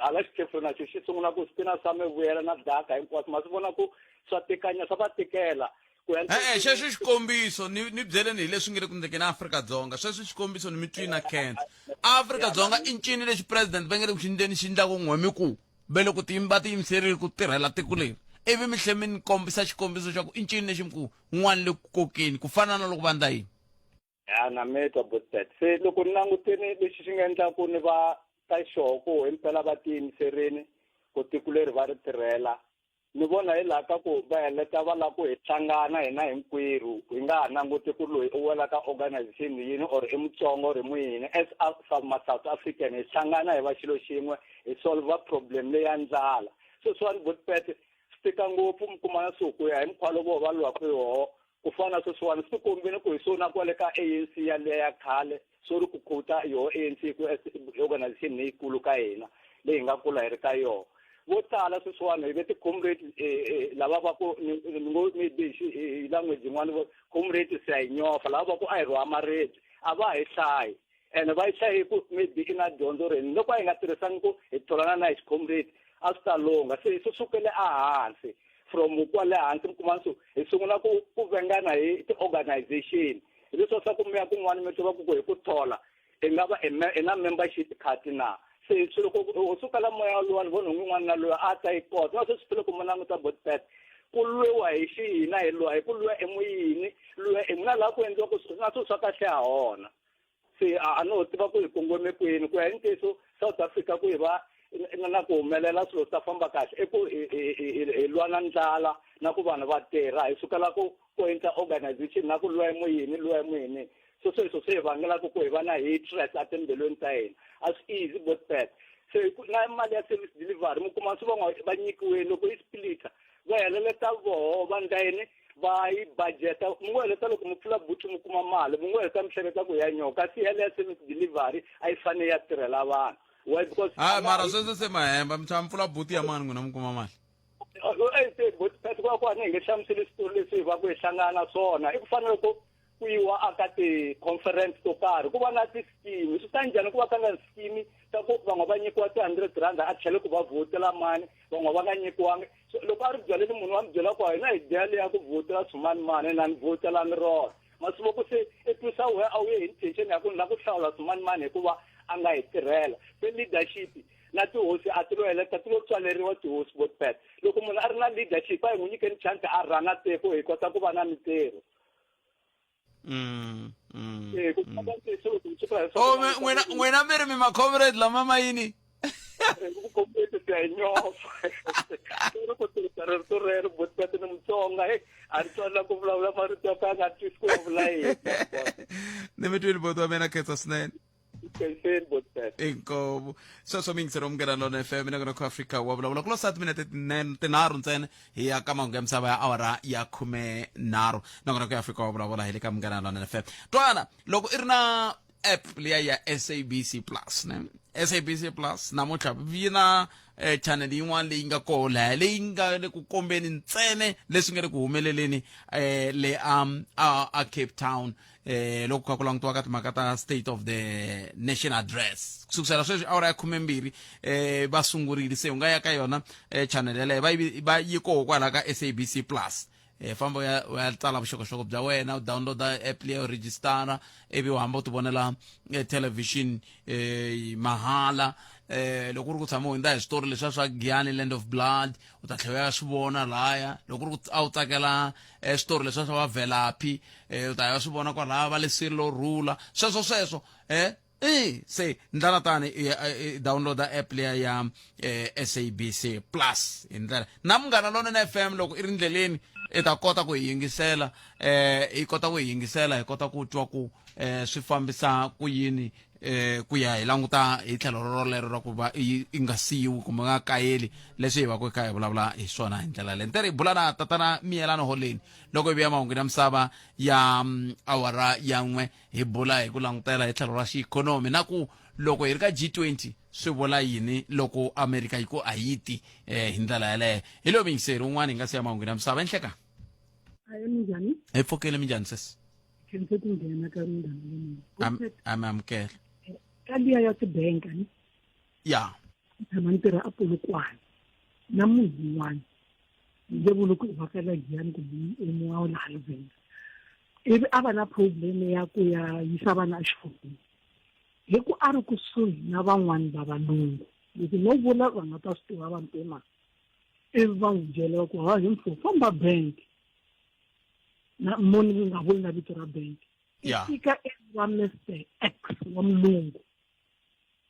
hala xikefula na xo xi sungula ku spina, swa mi vuyela na daka hinkwaswo. Ma swi vona ku swa tikanya, swa va tikela ku ya. E-e, xexo xikombiso ni byeleni hi leswi nge le ku ndlekeni Afrika-Dzonga sweswi. Xikombiso ni mi twi na cancer Afrika-Dzonga i ncini lexi president va nge le ku xi ndleni, xi ndlaku n'we mi ku ve le ku va tiyimiserile ku tirhela tiko leri, ivi mi tlhe mi ni kombisa xikombiso xa ku i ncini lexi mi ku n'wana le ku kokeni ku fana na loko va ndla yini. Ya, na mi twa Botpet. Se loko ni langutini lexi xi nga endlaku ni va ka xoho ku himpela va tiyimiserini ku tiko leri va ri tirhela, ni vona hi laha ka ku va heleta va lava ku hi hlangana hina hinkwerhu, hi nga ha languti ku loyi u wela ka organization yini or i Mutsonga or i muyini. As ma South African hi hlangana hi va xilo xin'we, hi solve problem leyi ya ndlala. Sweswiwani Botpet, swi Swi tika ngopfu mi kuma na swo ku ya hi mukhuva lowu voho va lwaka hi woho ku fana na sweswiwani swi tikombile ku hi swona kwale ka ANC yaleya ya khale sorry ku quote yoho ANC ku organization leyikulu ka hina leyi hi nga kula hi ri ka yona vo tala sweswiwani hi ve ti-comrade eh, eh, lava va ku ni ngo maybe hi language yin'wana comrade se a yi nyofa lava va ku a hi rhwa maribye a va hi hlayi ene va yi hlaye ku maybe i na dyondzo rini loko a hi nga tirhisangi ku hi tholana na hi xicomrade a swi ta lungha se swi sukele ehansi from kwale hansi mi kuma so hi sungula ku ku vengana hi ti-organization hi leswi swa ku mi ya kun'wana mi twa ku ku hi ku thola i nga va i na membership card na se swi loko u sukela moya luwani vona un'wana na loyi a ta yi kota na sweswi loko mi languta botpet ku lwiwa hi xihina hi lwa hi ku lwiwa emoyini lwiwa na laha ku endliwaka na swilo swa kahle ha hona se a no tiva ku hi kongome kwini ku ya hi ntiyiso South Africa ku hi va na ku humelela swilo swi ta famba kahle i ku hi lwa na ndlala na ku vanhu va tirha hi sukela ku ku endla organization na ku lwa emoyeni lwa emoyeni so sweswo swi hi vangelaka ku hi va na hatred etimbilwini ta hina a swi easy botpet se na mali ya service delivery mi kuma swi van'wa va nyikiweni loko yi splita va heleleta voho va ndla yini va yi budgeta mi ngo heleta loko mi pfula buti mi kuma mali mi ngo heleta mi hleketa ku ya nyoka kasi yaleya service delivery a yi fanele ya tirhela vanhu why because ha mara sweswo se mahemba mi tshama mi pfula buti ya mani n'wina mi kuma mali botipet ku va ku a ni hi nge hlamuseli switori leswi hi va ku hi hlangana swona i ku fanele loko ku yiwa aka ti-conference to karhi ku va na ti-scheme swi ta njhani ku va ka nga scheme ta ku van'we va nyikiwa ti-hundred rand a tlhele ku va vhotela mani van'we va nga nyikiwangi so loko a ri byaleni munhu wa mi byela ku hina hi dya leya ku vhotela swimanimani na ni vhotela ni rona masiku se i twisa we a wu ye hi intention ya ku ni lava ku hlawula swimanimani hikuva a nga hi tirhela se leadership na tihosi a ti lo heleta ti lo tswaleriwa tihosi vo pet loko munhu a ri na leadership a hi n'wi nyikeni chance a rhanga tiko hi kota ku va na mintirho Mm, mm, Eh, ku mm. famba ntiyiso loko mi suka hi Oh, n'wina n'wina mi ri mi ma-comrade lama ma yini ku comrade siya hi nyofa ri ku tirhisa rito rero botipete ni mutsonga he a ri twanela ku vulavula marito ya ka a nga twisi ku vula yini ni mi twile boti wa mina khetsa swinene khenseni botipete inkomu sweswo mi yingisela munghana lona fm na kona ku afrika wa vulavula ku lo sa timinete tinharhu ntsena hi ya ka mahungu ya misava ya awara ya 13 na kona ku afrika wa vulavula hi le ka munghana lona fm twana loko i ri na app liya ya sabc plus ne sabc plus namuntlha yi na eh, channel yin'wana leyi nga koho laya leyi nga le ku kombeni ntsene leswi nga le ku humeleleni eh, le a, a cape town eh loko kha ku langutiwa ka timhaka ta state of the nation address ku sukusela sweswi awara ya 12 eh va sungurile se u nga ya ka yona eh, channel yaleyo va yi va yi koho kwala ka SABC plus eh famba u ya u ya tsala vuxokoxoko bya wena u downloada app leyi u registara ivi u hamba u tivonela eh, television eh mahala eh loko u ri ku tshama u hundza hi switori leswiya swa Giyani Land of Blood u ta tlhela u ya swi vona laya loko u ri ku a wu tsakela eh, switori leswiya swa vavelaphi eh, u ta ya swi vona kwalaya va le silo rhula sweswo sweswo eh e se ndlela tani i downloada app liya ya eh, SABC Plus hi ndlela na munghana lonene FM loko i ri ndleleni i ta kota ku hi yingisela eh i kota ku hi yingisela hi kota ku twa ku eh swi fambisa ku yini eh ku ya hi languta hi tlhelo rolero ra ku va yi nga siyiwi kumbe nga kayeli leswi hi va ku hi kha hi vulavula hi swona hi ndlela leyi ntere hi bula na tatana miyelano holeni loko hi vuya mahungwini ya misava ya mm, awara ya n'we hi bula hi ku langutela hi tlhelo ra xiikhonomi na ku loko hi ri ka G20 swi vula yini loko America yi ku a yi ti eh, hi ndlela yaleyo hi loyi muyingiseri un'wana hi nga siya mahungwini ya misava enhleka Ayi minjhani? Hi pfukile minjhani sesi? Khense ku nghena ka munghana lonene. Am am amukela. Ka liya ya tibank ni. Ya. Tshama ni tirha a Polokwane na munhu un'wana. Ni nge vuli ku i wa ka la Giyani kumbe i wa laha Luvenga. Ivi a va na problem ya ku ya yisa vana exikolweni. Hi ku a ri kusuhi na van'wani va valungu. Leswi no vula va nga ta swi tiva vantima. Ivi va n'wi byela va ku ha hi mfo famba bank. Na moni ni nga vuli na vito ra bank. I fika wa Mr X wa mulungu.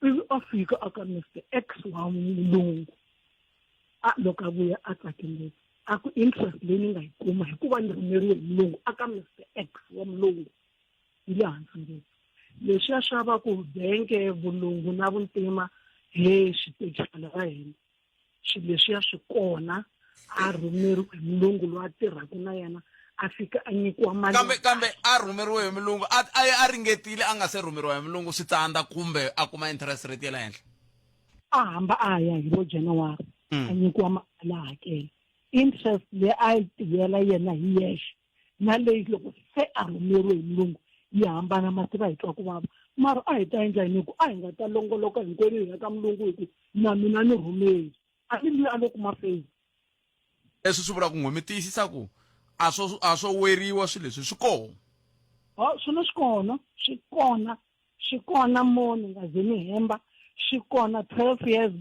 Ivi a fika a ka Mr X wa mulungu. A loko a vuya a tsake ngopfu. A ku interest leyi ni nga yi kuma hikuva ni rhumeriwe hi mulungu a ka Mr X wa mulungu yi le hansi ngopfu. Leswiya swa va ku bank vulungu na vuntima he xitejana ra hina. Swilo leswiya swi kona. a rhumeriwe hi mulungu loyi a tirhaka na yena a fika a nyikiwa mali kambe kambe a rhumeriwe hi mulungu a a ringetile a nga se rhumeriwa hi mulungu swi tsandza kumbe a kuma interest rate ya le henhla a hamba a ya hi vo January a nyikiwa mali a hakela interest leyi a yi tivela yena hi yexe na leyi loko se a rhumeriwe hi mulungu yi hambana ma tiva hi twa ku vava mara a hi ta endla yini ku a hi nga ta longoloka hinkwenu hi ya ka mulungu hi ku na mina ni rhumeli a ni luya a lo kuma favor Leswi swi vula ku n'we mi tiyisisa ku a swo a swo weriwa swilo leswi swi kona. Ho swona swi kona swi kona swi kona mo ni nga ze ni hemba swi kona 12 years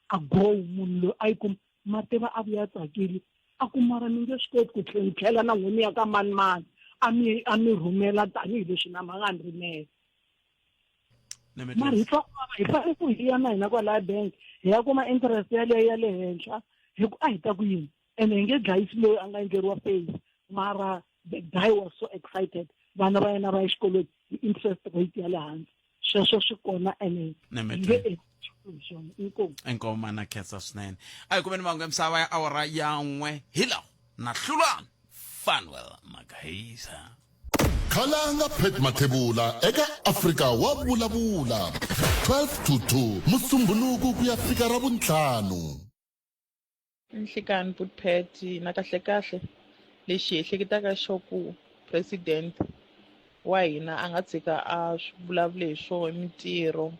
ago munhu loyi a yi kuma ma tiva a vuya a tsakile a ku mara mi nge swi koti ku tlhe ni tlhela na n'we mi ya ka mani mani a mi a mi rhumela tanihileswi na ma nga ni rhumela mara hi twa ku vava hi fanele ku hi ya na hina kwalaya bank hi ya kuma interest yaleyo ya le henhla hi ku a hi ta ku yini ene hi nge dlayisi loyi a nga endleriwa face mara the guy was so excited vana va yena va ya exikolweni hi interest rate ya le hansi sweswo swi kona ene nge swona inkomu inkomu na khensa swinene a hi kumeni mahungu ya misava ya awara ya n'we hi lawa na hlulani fanwell magayisa Khalanga Pat Mathebula eka Afrika wa vulavula 12 to 2 Musumbhunuku ku ya fika Ravuntlhanu. Nhlikani Bhut Pat na kahle kahle lexi hi ehleketaka xo ku president wa hina a nga tshika a swi vulavule hi swoho i mintirho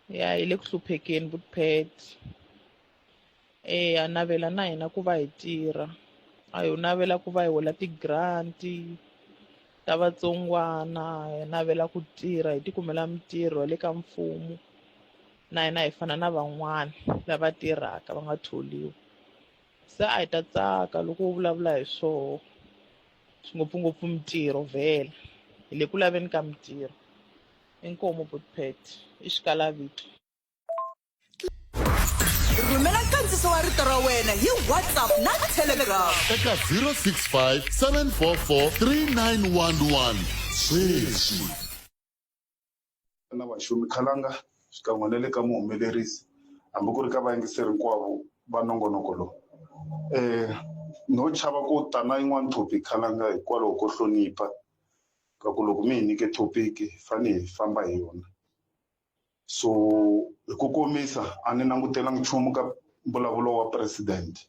ya hi le ku hluphekeni Bhut Pat Eya navela na hina ku va hi tirha a ho navela ku va hi hola ti-grant ta vatsongwana hi navela ku tirha hi ti kumela mintirho ya le ka mfumo na hina hi fana na van'wana lava tirhaka va nga tholiwa se a hi ta tsaka loko wo vulavula hi swoho ngopfungopfu mintirho vhele hi le ku laveni ka mintirho inkomu Bhut Pat i xikalavito. Rhumela nkandziso wa rito ra wena hi WhatsApp na Telegram. Eka 065 744 3911 sweswi. Na vaxumi khalanga xikan'we na le ka muhumelerisi hambi ku ri ka vayingiseri hinkwavo va nongonoko lowu. No chava ku ta na yin'wana topic khalanga hikwalaho ko hlonipha ka ku loko mi hi nyike topic hi fanele hi famba hi yona. So hi ku komisa a ni langutelanga nchumu ka mbulavulo wa president.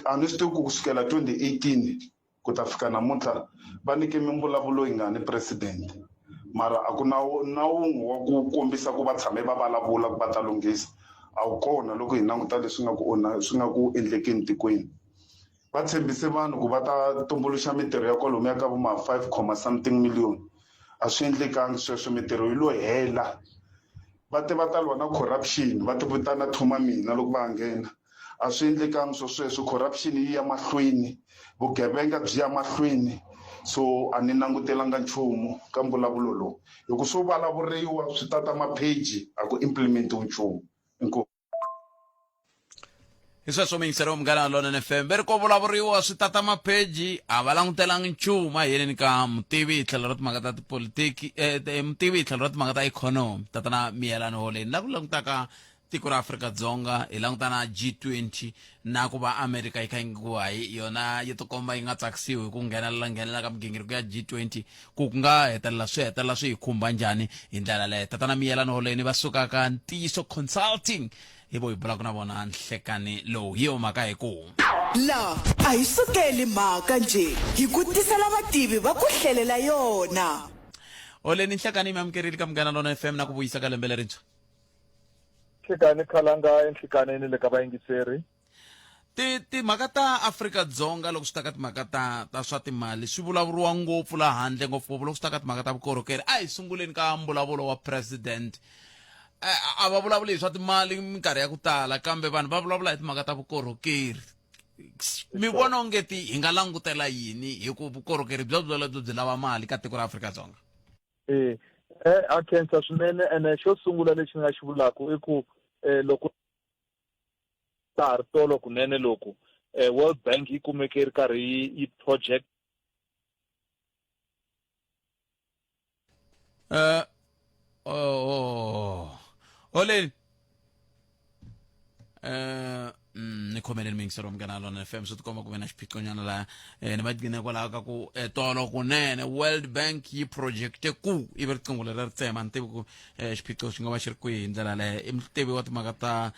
A ni swi tivi ku kusukela 2018 ku ta fika namuntlha va nyike mimbulavulo yingani president mara a ku na na wun'we wa ku kombisa ku va tshame va vulavula ku va ta lunghisa a wu kona loko hi languta leswi nga ku onha swi nga ku endlekeni tikweni va tshembise vanhu ku va ta tumbuluxa mitirho ya kwalomuya ka vo ma 5 comma something million A swi endlekangi sweswo, mitirho yi lo hela. Va te va ta lwa na corruption, va ti vitana thuma mina loko va ha nghena. A swi endlekangi swo sweswo, corruption yi ya mahlweni, vugevenga byi ya mahlweni. So a ni langutelanga nchumu ka mbulavulo lowu, hi ku swo vulavuriwa swi tata mapheji a ku implement-iwi nchumu. Inkomu. Hi sweswo muyingiseri wa Munghana Lonene FM ve ri ko vulavuriwa swi tata mapheji a va langutelangi nchumu a hi yeleni ka mutivi hi tlhelo ra timhaka ta tipolitiki eh, eh, mutivi hi tlhelo ra timhaka ta ikhonomi tatana Miyelani Holeni la ku langutaka tiko ra Afrika-Dzonga hi languta na G20 na ku va Amerika yi kha yi ku hayi yona yi tikomba yi nga tsakisiwi hi ku nghenelela nghenelela ka migingiriko ya G20 ku ku nga hetelela swi hetelela swi hi khumba njhani hi ndlela leyo tatana Miyelani Holeni va suka ka Ntiyiso Consulting hi vo hi bulaka na vona nhlekani lowu hi yo mhaka hi ku La a hi sukeli mhaka njhe, hi ku tisela vativi va ku hlelela yona. Holeni nhlekani mi amukerile ka Munghana Lona FM na ku vuyisa ka lembe lerintshwa. Nhlikani Khalanga enhlikaneni le ka vayingiseri. Ti timhaka ta Afrika-Dzonga loko swi ta ka timhaka ta ta swa timali swi vulavuriwa ngopfu laha handle ngopfungopfu loko swi ta ka timhaka ta vukorhokeri a hi sunguleni ka mbulavulo wa president a va vulavuli hi swa timali minkarhi ya ku tala kambe vanhu va vulavula hi timhaka ta vukorhokeri mi vona onge ti hi nga langutela yini hi ku vukorhokeri byo byolebyo byi lava mali ka tiko ra Afrika-Dzonga e a khensa swinene ene xo sungula lexi ni nga xi vulaka i ku loko ka ha ri tolo kunene loku World Bank yi kumeke yi ri karhi yi project Oh, oh. Oleni. Ni khomeleni miyingiselo wa Munghana Lonene FM. Swi tikomba ku ve na xiphiqonyana laha ni va gcine kwalaho ka ku tolo kunene World Bank yi projecte ku ivi riqingho leri ri tsema. Ni tivi ku xiphiqo xi nga va xi ri kwihi hi ndlela yaleyo. I mutivi wa timhaka ta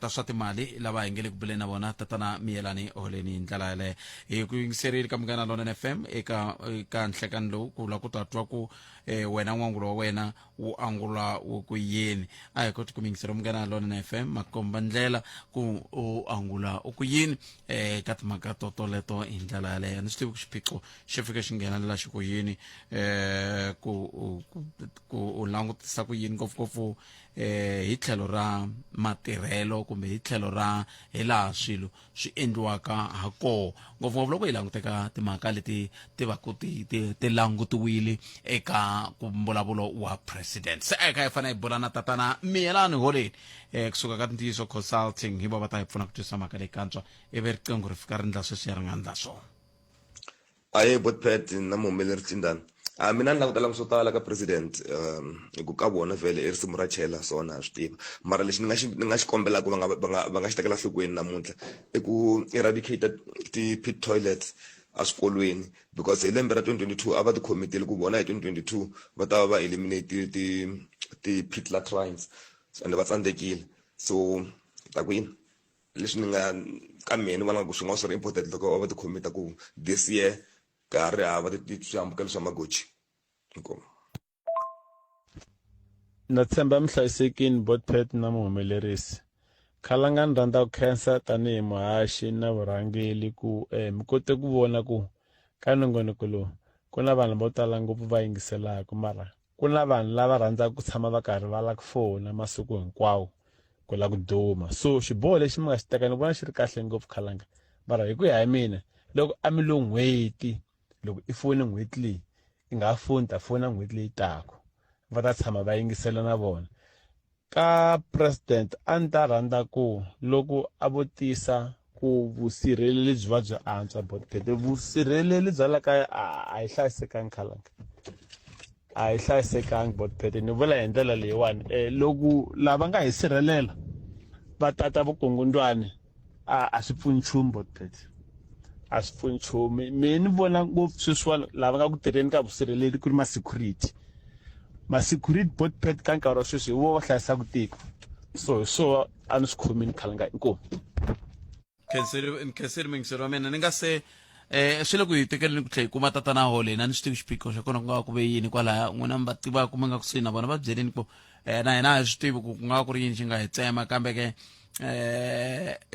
ta swa timali lava hi nge le ku buleni na vona, tatana Miyelani Holeni. Hi ndlela yaleyo hi ku yingiserile ka Munghana Lonene FM eka eka nhlekani lowu ku la ku ta twa ku wena n'wangulo wa wena wu angula wu ku yini. A hi koti ku yingisela Munghana Lonene FM makomba ndlela ku u angula u ku yini ka timhaka to toleto hi ndlela yaleyo. Ni swi tivi ku xiphiqo xi fike xi nghenelela xi ku yini, ku ku u langutisa ku yini ngopfungopfu hi tlhelo ra matirhelo kumbe hi tlhelo ra hi laha swilo swi endliwaka ha koho, ngopfungopfu loko hi languteka timhaka leti ti va ku ti ti ti langutiwile eka ku mbulavulo wa president. Se a hi kha hi fanele hi bula na tatana Miyelani Holeni kusuka ka Ntiyiso Consulting, hi va va ta hi pfuna ku twisisa mhaka leyi kantswa, ivi riqingho ri fika ri ndla sweswiya ri nga ndla swona. Ahee Botpet na muhumeleri Tindani. A mina ni langutela swo tala ka president hi ku ka vona vhele i risimu ra chela swona ha swi tiva mara lexi ni nga xi ni nga xi kombelaka va nga va nga va nga xi tekela nhlokweni namuntlha i ku eradicate ti-pit toilets eswikolweni because hi lembe ra 2022 a va ti khomitile ku vona hi 2022 va ta va va eliminate ti ti-pit latrines ende va tsandzekile so ta ku yini leswi ni nga ka mehe ni vona ku swi nga va swi ri important loko va ti khomita ku this year ka ha ri hava swihambukelo swa magoji inkomu. Na tshemba mi hlayisekini Botpet na muhumelerisi. Khalanga ni rhandza ku khensa tanihi muhaxi na vurhangeli ku mi kote ku vona ku ka nongonoko lowu ku na vanhu vo tala ngopfu va yingiselaka mara Ku na vanhu lava rhandzaka ku tshama va karhi va lava ku fona masiku hinkwawo ku lava ku duma. So xiboho lexi mi nga xi teka ni vona xi ri kahle ngopfu khalanga. Mara hi ku ya hi mina loko a mi lo n'hweti loko i fone n'hweti leyi i nga ha foni ta fona n'hweti leyi taka va ta tshama va yingisela na vona. Ka president a ni ta rhandza ku loko a vo tisa ku vusirheleli byi va byi antswa but vusirheleli bya la kaya a yi hlayisekangi khalanga a yi hlayisekangi but phete ni vula hi ndlela leyiwani um loko lava nga hi sirhelela va tata vukungundwani a a swi pfuni nchumu but phete a swi pfuni nchumu me ni vona ngopfu sweswiwani lava nga ku tirheni ka vusirheleli ku ri ma-security ma-security bot pet ka nkarhi wa sweswi hi vo va hlayisaka tiko so hi swo a ni swi khomini khale nga inkomu. Khenseri Khenseri muyingiseri wa mina ni nga se swi le ku hi tekeleni ku tlhela hi kuma tatana Holeni a ni swi tivi xiphiqo xa kona ku nga va ku ve yini kwalaya n'wina mi va tivaka mi nga kusuhi na vona va byeleni ku na hina a hi swi tivi ku ku nga va ku ri yini xi nga hi tsema kambe ke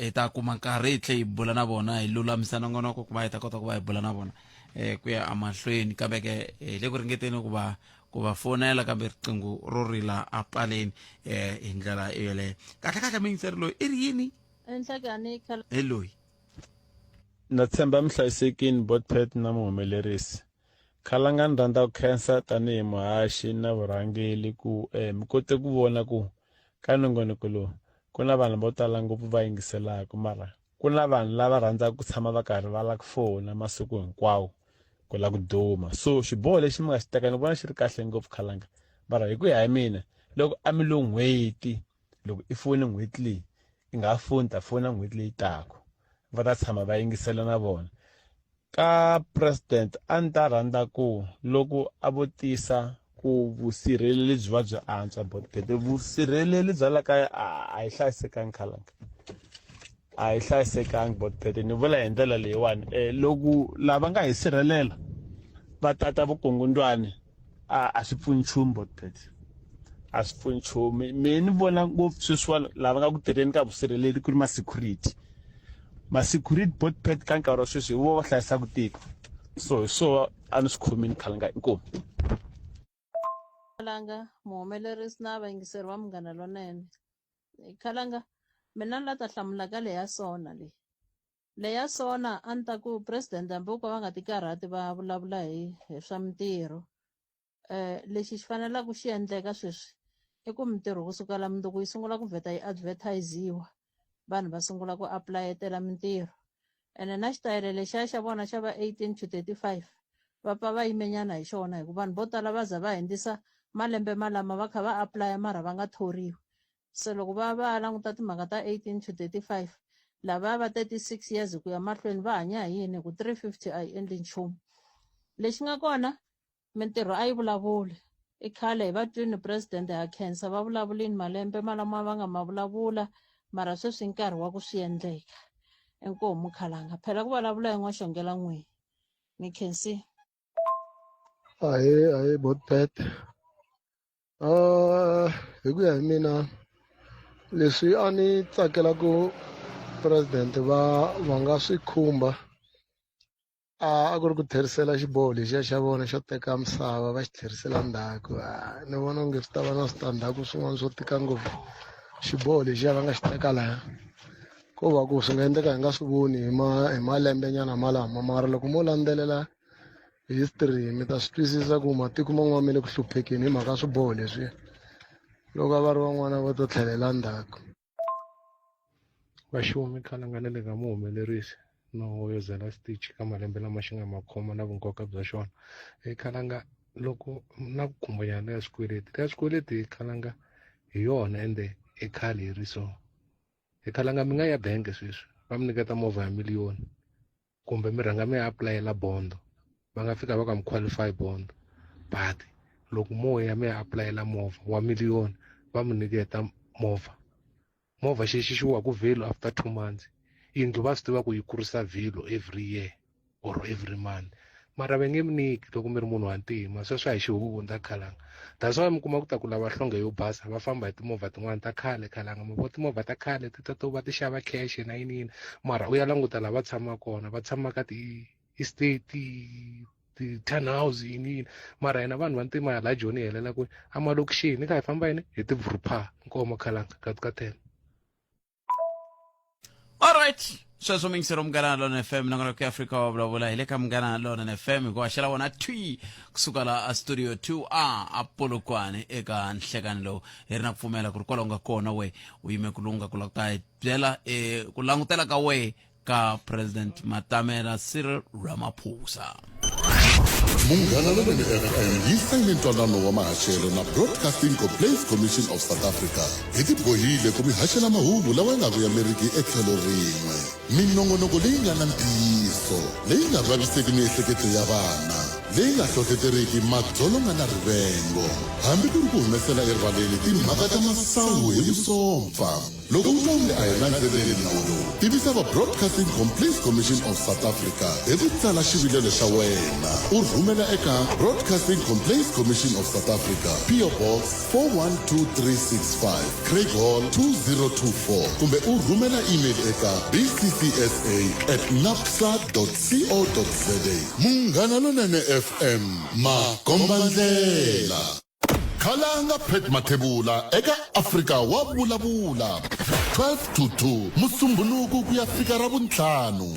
hi ta kuma nkarhi hi tlhe hi bula na vona hi lulamisa nongonoko ku va hi ta kota ku va hi bula na vona ku ya emahlweni kambe ke hi le ku ringeteni ku va ku va fonela kambe riqingho ro rila a paleni hi ndlela yoleyo. Kahle kahle muyingiseri loyi i ri yini? Enhlekani khale. Hi loyi. Na tshemba mi hlayisekini Botpet na muhumelerisi. Khalanga ni rhandza ku khensa tanihi muhaxi na vurhangeli ku mi kote ku vona ku ka nongonoko lowu ku na vanhu vo tala ngopfu va yingiselaka mara ku na vanhu lava rhandzaka ku tshama va karhi va lava ku fona masiku hinkwawo ku lava ku duma so xiboho lexi mi nga xi teka ni vona xi ri kahle ngopfu khalanga mara hi ku ya hi mina loko a mi lo n'hweti loko i fone n'hweti leyi i nga ha foni ta fona n'hweti leyi taka va ta tshama va yingisela na vona. Ka president a ni ta rhandza ku loko a vo tisa ku vusirheleli byi va byi antswa but phete vusirheleli bya la kaya a yi hlayisekangi khalanga a yi hlayisekangi but phete ni vula hi ndlela leyiwani um loko lava nga hi sirhelela va tata vukungundwani a a swi pfuni nchumu but phete a swi pfuni nchumu me ni vona ngopfu sweswiwani lava nga ku tirheni ka vusirheleli ku ri ma-security ma-security bot pet ka nkarhi wa sweswi hi vo va hlayisaka tiko so hi swo a ni swi khomini khale nga inkomu. Khalanga, muhumelerisi na vayingiseri va Munghana Lonene. Khalanga, mina ni la ta hlamula ka leya sona leyi. Leya sona a ni ta ku president hambi vo ka va nga ti karhati va vulavula hi hi swa mintirho eh lexi xi fanelaka xi endleka sweswi i ku mintirho kusukela mundzuku yi sungula ku vheta yi advertise-iwa vanhu va sungula ku apulayetela mintirho ene na xitayele lexiya xa vona xa va 18 to 35 va pfa va yimenyana hi xona hi ku vanhu vo tala va za va hundzisa malembe malama va kha va apulaya mara va nga thoriwi se loko va va languta timhaka ta 18 to 35 Lavaya va 36 years ku ya mahlweni va hanya hi yini hi ku 350 a yi endli nchumu. Lexi nga kona mintirho a yi vulavuli. I khale hi va twini president ha khensa va vulavulini malembe malama va nga ma vulavula mara sweswi i nkarhi wa ku swi endleka. Inkomu khalanga phela ku vulavula hi n'waxongela n'wini. Ni khensile. Ahee ahee botpet hi ku ya hi mina leswi a ni tsakela ku president va va nga swi khumba a a ku ri ku tlherisela xiboho lexiya xa vona xo teka misava va xi tlherisela ndzhaku ni vona onge swi ta va na switandzhaku swin'wana swo tika ngopfu xiboho lexiya va nga xi teka laya ko va ku swi nga endleka hi nga swi voni hi ma hi malembe nyana malama mara loko mo landzelela history mi ta swi twisisa ku matiko man'wana ma le ku hluphekeni hi mhaka swiboho leswiya loko a va ri van'wana va to tlhelela ndzhaku. Vaxumi khalanga na le ka muhumelerisi no hoyozela xitichi ka malembe lama xi nga ma khoma na vunkoka bya xona. He khalanga loko na ku khumbanyana ya swikweleti ya swikweleti he khalanga hi yona ende i khale yi ri so. He khalanga mi nga ya bank sweswi va mi nyiketa movha ya miliyoni kumbe mi rhanga mi ya apulayela bondo va nga fika va ka mi qualify bondo but loko mo ya mi ya apulayela movha wa miliyoni va mi nyiketa movha movha xexi xi wa ku value after 2 months yindlu va swi tiva ku yi kurisa value every year or every month mara va nge mi nyiki loko mi ri munhu wa ntima sweswo a hi xihuku ndza khalanga that's why mi kuma ku ta ku lava hlonge yo basa va famba hi timovha tin'wana ta khale khalanga ma vo timovha ta khale ti ta to va ti xava cash na yini yini mara u ya languta laha va tshamaka kona va tshama ka ti-estate ti-town house yini yini mara hina vanhu va ntima laha joni hi helela kwihi emalokixini kha hi famba yini hi ti-vrupha nkomo khalanga ka ka ten. Alright, sweswo mingisero Munghana Lona FM nongonoko ya Afrika wa vulavula hi le ka Munghana Lona FM hikuva xela wona thwi kusuka la a studio 2A a Polokwane eka nhlekani lowu hi ri na ku pfumela ku ri kwalaho nga kona we u yime ku lungha ku lava ku ta hi byela ku langutela ka we ka President Matamela Cyril Ramaphosa. Munghana Lonene FM yi sayine ntwanano wa mahaxelo na Broadcasting Complaints Commission of South Africa. Hi tibohile ku mi haxela mahungu lawa ya nga vuyameriki etlhelo rin'we. Minongonoko leyi nga na ntiyiso, leyi nga vaviseki miehleketo ya vana, leyi nga hlohleteriki madzolonga na rivengo, hambi ku ri ku humesela erivaleni timhaka ta masangu hi vusompfa. Loko u twa onge a hi landzeleli nawu lowu, tivisa va Broadcasting Complaints Commission of South Africa hi ku tsala xivilelo xa wena u rhumela eka Broadcasting Complaints Commission of South Africa, PO Box 412365, Craighall 2024, kumbe u rhumela email eka bccsa at napsa co za. Munghana Lonene FM, makombandlela. Khalanga Pat Mathebula eka Afrika wa vulavula 12 to 2 Musumbhunuku ku ya fika Ravuntlhanu.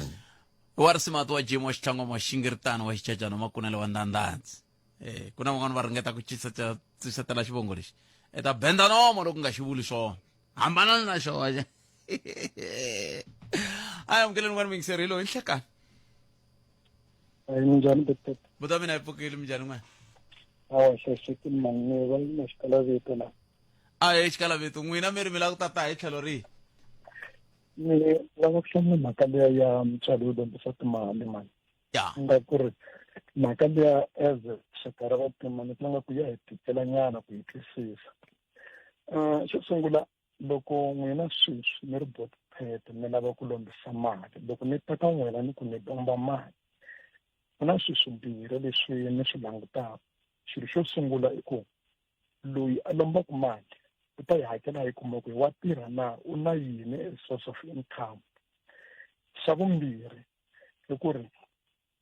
Wa risimati wa Jim wa Xitlhangoma wa Xingiritana wa Xichachana Makunele wa Ndandandzi. Eh, ku na van'wana va ringeta ku cisetela xivongo lexi. E ta benda nomo loko nga xi vuli swona. Hambanani na xona. A hi amukeleni n'wana muyingiseri hi loyi nhlekani. Minjhani Doctor? Buta mina hi pfukile minjhani n'wana? Awa hlayisekile mani ni va na xikalavito la. A hi xikalavito n'wina mi ri mi lava ku tata hi tlhelo rihi? Ni lava ku hlamula mhaka liya ya mutswari yo lombisa timali mani. Ya. Nga ku ri mhaka liya as xaka ra vantima ni twa nga ku ya hi tikela nyana ku yi twisisa. Xo sungula loko n'wina sweswi mi ri botpet mi lava ku lombisa mali loko ni ta ka n'wina ni ku ni lomba mali ku na swilo swimbirhi leswi ni swi langutaka xilo xo sungula i ku loyi a lombaka mali u ta yi hakela hi kuma ku wa tirha na u na yini as source of income xa vumbirhi i ku ri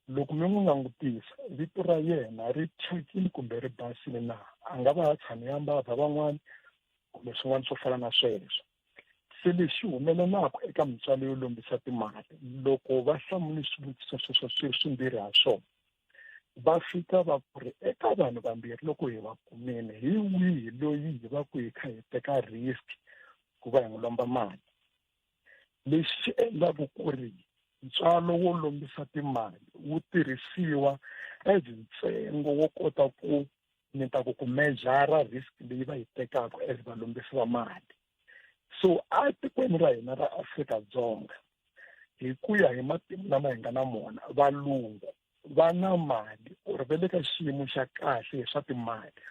loko mi n'wi langutisa vito ra yena ri thyakile kumbe ri basile na a nga va a tshame ya mbabva van'wana kumbe swin'wana swo fana na sweswo se lexi humelelaka eka mintswalo yo lombisa timali loko va hlamule swivutiso sweswo swi ri swimbirhi ha swona va fika va ku ri eka vanhu vambirhi loko hi va kumile hi wihi loyi hi va ku hi kha hi teka risk ku va hi n'wi lomba mali lexi xi endlaka ku ri ntswalo wo lombisa timali wu tirhisiwa as ntsengo wo kota ku ni ta ku ku mejara risk leyi va yi tekaka as valombisi va mali so a tikweni ra hina ra Afrika-Dzonga. Hi ku ya hi matimu lama hi nga na mona, valungu va na mali or va le ka xiyimo xa kahle hi swa timali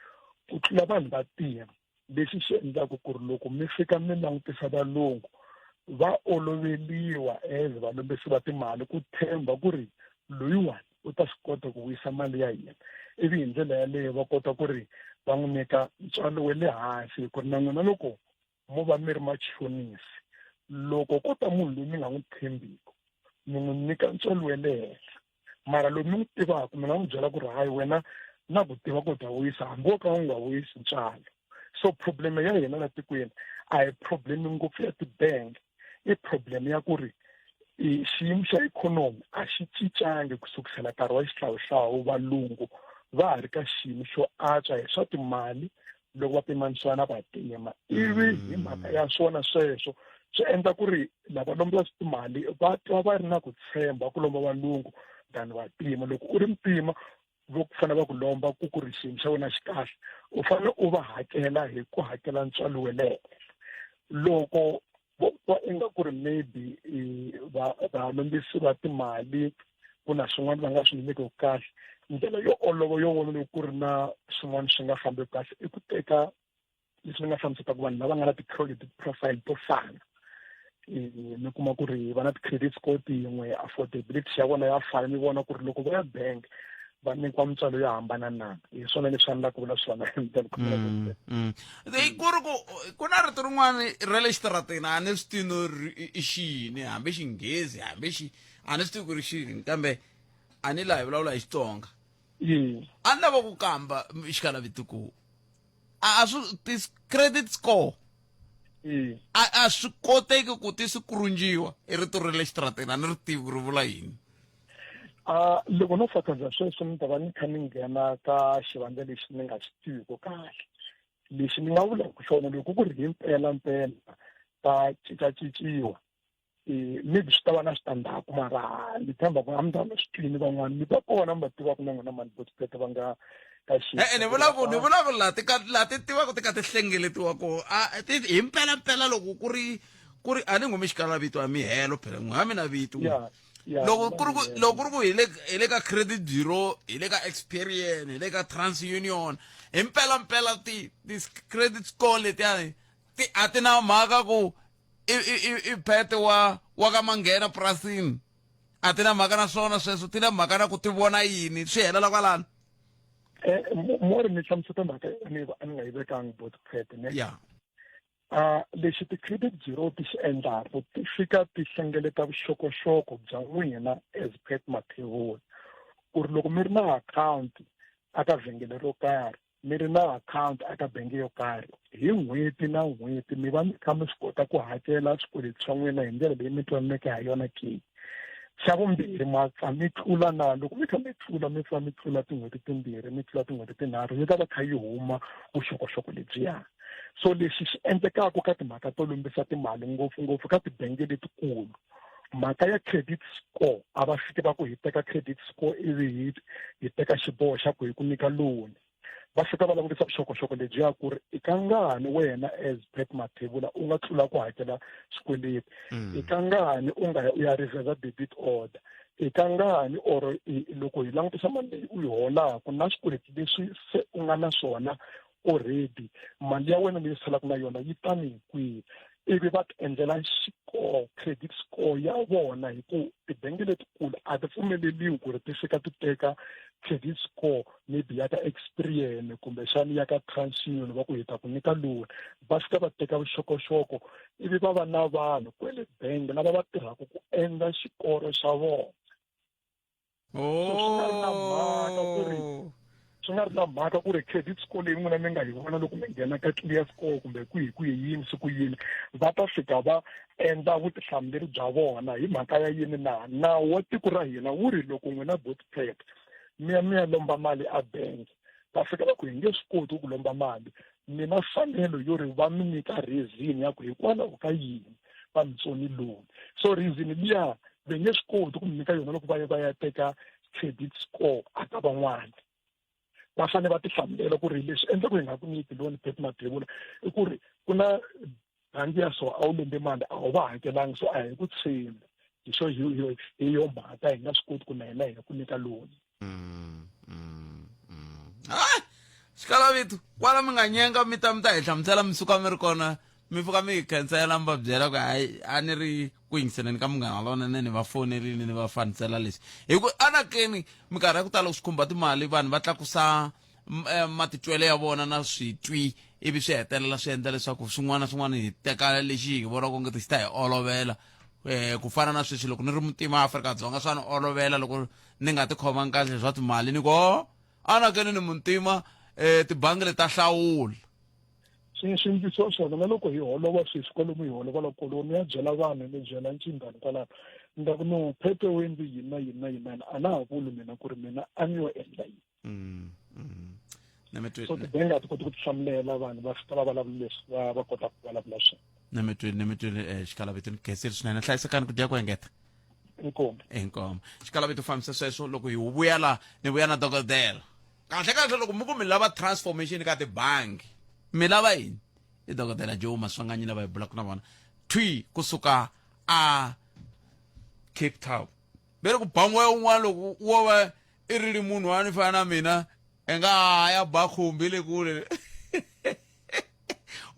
ku tlula vanhu va tima. Lexi xi endlaka ku ri loko mi fika mi langutisa valungu va oloveliwa as valombisi va timali ku tshemba ku ri loyiwani u ta swi kota ku vuyisa mali ya hina, ivi hi ndlela yaleyo va kota ku ri va n'wi nyika ntswalo wa le hansi. Hi ku ri na n'wina loko mo va mi ri machonisi, loko ko ta munhu loyi mi nga n'wi tshembiki mi n'wi nyika ntswalo wa le henhla, mara loyi mi n'wi tivaka mi nga n'wi byela ku ri hayi wena na ku tiva ku ta vuyisa hambi wo ka u nga vuyisi ntswalo. So problem ya hina la tikweni a hi problem ngopfu ya ti-bank, i problem ya ku ri xiyimo xa ikhonomi a xi cincangi ku sukisela nkarhi wa xihlawuhlawu. Valungu va ha ri ka xiyimo xo antswa hi swa timali loko va pimanisiwa na vantima, ivi hi mhaka ya swona sweswo swi endla ku ri lava lombaka timali va twa va ri na ku tshemba ku lomba valungu than vantima. Loko u ri muntima vo ku fanele va ku lomba ku ku ri xiyimo xa wena xi kahle, u fanele u va hakela hi ku hakela ntswalo wa le henhla. Loko vo twa ingaku ri maybe valombisi va timali ku na swin'wana va nga swi nyikeki kahle, ndlela yo olova yo vona loko ku ri na swin'wana swi nga fambeki kahle i ku teka leswi ni nga hlamusela ku vanhu lava nga na ti-credit profile to fana, mi kuma ku ri va na ti-credit score tin'we, affordability ya vona ya fana, mi vona ku ri loko va ya bank va nyikiwa mintswalo yo hambana na. Hi swona leswi a ni lava ku vula swona. Ku ri ku ku na rito rin'wana ra le xitarateni, a ni swi tivi no ri i xiyini, hambi xinghezi hambi xi a ni swi tivi ku ri xini, kambe a ni laha hi vulavula hi Xitsonga. A ni lava ku kamba xikalavito ku a swi ti-credit score a swi koteki ku ti swi kurunjiwa. I rito ri le xitarateni, a ni ri tivi ku ri vula yini. A loko no fakaza sweswo ni ta va ni kha ni nghena ka xivandla lexi ni nga xi tiviku kahle. Lexi ni nga vulaka xona, loko ku ri hi mpela mpela ta cincacinciwa, maybe swi ta va na switandzhaku, mara ni tshemba ku a mi ta va mi swi twini van'wana mi va kona mi va tivaka na n'wina mani botipete va nga ka xi. E-e, ni vula ku ni vula ku laha ti ka laha ti tivaka ti ka ti hlengeletiwa ko a ti hi mpela mpela loko ku ri ku ri a ni ngumi xikala vito a mihelo phela n'we ha mina vito. Loko ku ri ku loko ku ri ku hi le hi le ka credit bureau, hi le ka Experian, hi le ka TransUnion, hi mpela mpela ti ti credit score letiyani ti a ti na mhaka ku i i i i pete wa wa ka manghena purasini, a ti na mhaka na swona sweswo, ti na mhaka na ku ti vona yini, swi helela kwalano. Mo ri mi hlamuseta mhaka ni a ni nga yi vekangi bot pet ne. A lexi ti-credit bureau ti xi endlaka, ti fika ti hlengeleta vuxokoxoko bya n'wina as Pat Mathebula, ku ri loko mi ri na akhawunti aka vhengele ro karhi, mi ri na akhawunti aka bangi yo karhi, hi n'hweti na n'hweti mi va mi kha mi swi kota ku hakela swikweleti swa n'wina hi ndlela leyi mi twananeke ha yona ke. Xa vumbirhi, ma pfa mi tlula na? Loko mi kha mi tlula, mi pfa mi tlula tin'hweti timbirhi, mi tlula tin'hweti tinharhu, yi ta va kha yi huma vuxokoxoko lebyiya. So lexi xi endlekaka ka timhaka to lombisa timali, ngopfungopfu ka tibenge letikulu, mhaka ya credit score, a va fiki va ku hi teka credit score ivi hi hi teka xiboho xa ku hi ku nyika loan. Va fika va langutisa vuxokoxoko lebyiya ku ri i kangani wena as Pat Mathebula u nga tlula ku hakela swikweleti, i kangani u nga ya u ya reverse debit order, i kangani or loko hi langutisa mali leyi u yi holaka na swikweleti leswi se u nga na swona already, mali ya wena leyi salaka na yona yi tani hi kwihi, ivi va ti endlela xikoho credit score ya vona. Hi ku tibenge letikulu a ti pfumeleliwi ku ri ti fika ti teka credit score maybe ya ka Experian kumbexana ya ka TransUnion va ku hi ta ku nyika loan. Va fika va teka vuxokoxoko ivi va va na vanhu kwele bangi lava va tirhaka ku endla xikoro xa vona. So swi nga ri na mhaka ku ri swi nga ri na mhaka ku ri credit score leyi n'wina mi nga yi vona loko mi nghena ka clear score kumbe kwihi kwihi yini siku yini, va ta fika va endla vutihlamuleri bya vona. Hi mhaka ya yini na nawu wa tiko ra hina wu ri loko n'wina botpet mi ya mi ya lomba mali a bank, va fika va ku hi nge swi koti ku lomba mali, mi na mfanelo yo ri va mi nyika reason ya ku hikwalaho ka yini va mi tsoni loan. So reason liya va nge swi koti ku mi nyika yona loko va ya va ya teka credit score aka van'wana. Va fanele va tihlamulela ku ri leswi endla ku hi nga ku nyiki loan Pat Mathebula i ku ri ku na bangi ya so a wu lombe mali a wu va hakelanga, so a hi ku tshembi. Hi swo hi yo mhaka hi nga swi koti ku na hina hi nga ku nyika loan. Hayi, xikalavito kwala mi nga nyenga mi ta mi ta hi hlamusela mi suka mi ri kona mi pfuka mi hi khensela mi va byela ku hayi a ni ri ku yingiseleni ka munghana lonene ni va fonerini ni va fanisela leswi hi ku anakeni minkarhi ya ku tala swi khumba timali vanhu va tlakusa eh, matitwelo ya vona na switwi ivi swi hetelela swi endla leswaku swin'wana na swin'wana hi teka lexi hi vonaka onge xi ta hi olovela eh ku fana na sweswi loko ni ri mutima Afrika-Dzonga swa ni olovela loko ni nga ti khomangi kahle swa timali ni ku o anakeni ni muntima eh tibangi leti ta hlawula. Swi swi endlisiwa swona na loko hi holova sweswi kwalomu hi holova la kolo ni ya byela vanhu ni byela ncindani kwalano ni ta ku no phete u endle yini na yini na yini na yini a na ha vuli mina ku ri mina a ni yo endla yini. So tibangi a ti koti ku tihlamulela vanhu va fika va vulavula leswi va va kotaka ku vulavula swona. Ni mi twini eh, xikalavito ni khensile swinene hlayisekani ku dya ku engeta. Inkomu. Inkomu. Xikalavito fambisa sweswo loko hi vuya la ni vuya na dokodela. Kahle kahle loko mi ku mi lava transformation ka tibangi mi lava yini? I dokodela Joe Maswanganyi lava hi bulaka na vona thwi kusuka a Cape Town. Ve ri ku ba moya wun'wana loko wo va i rili munhu wa ni fana na mina i nga ha ya ba khumbi le kule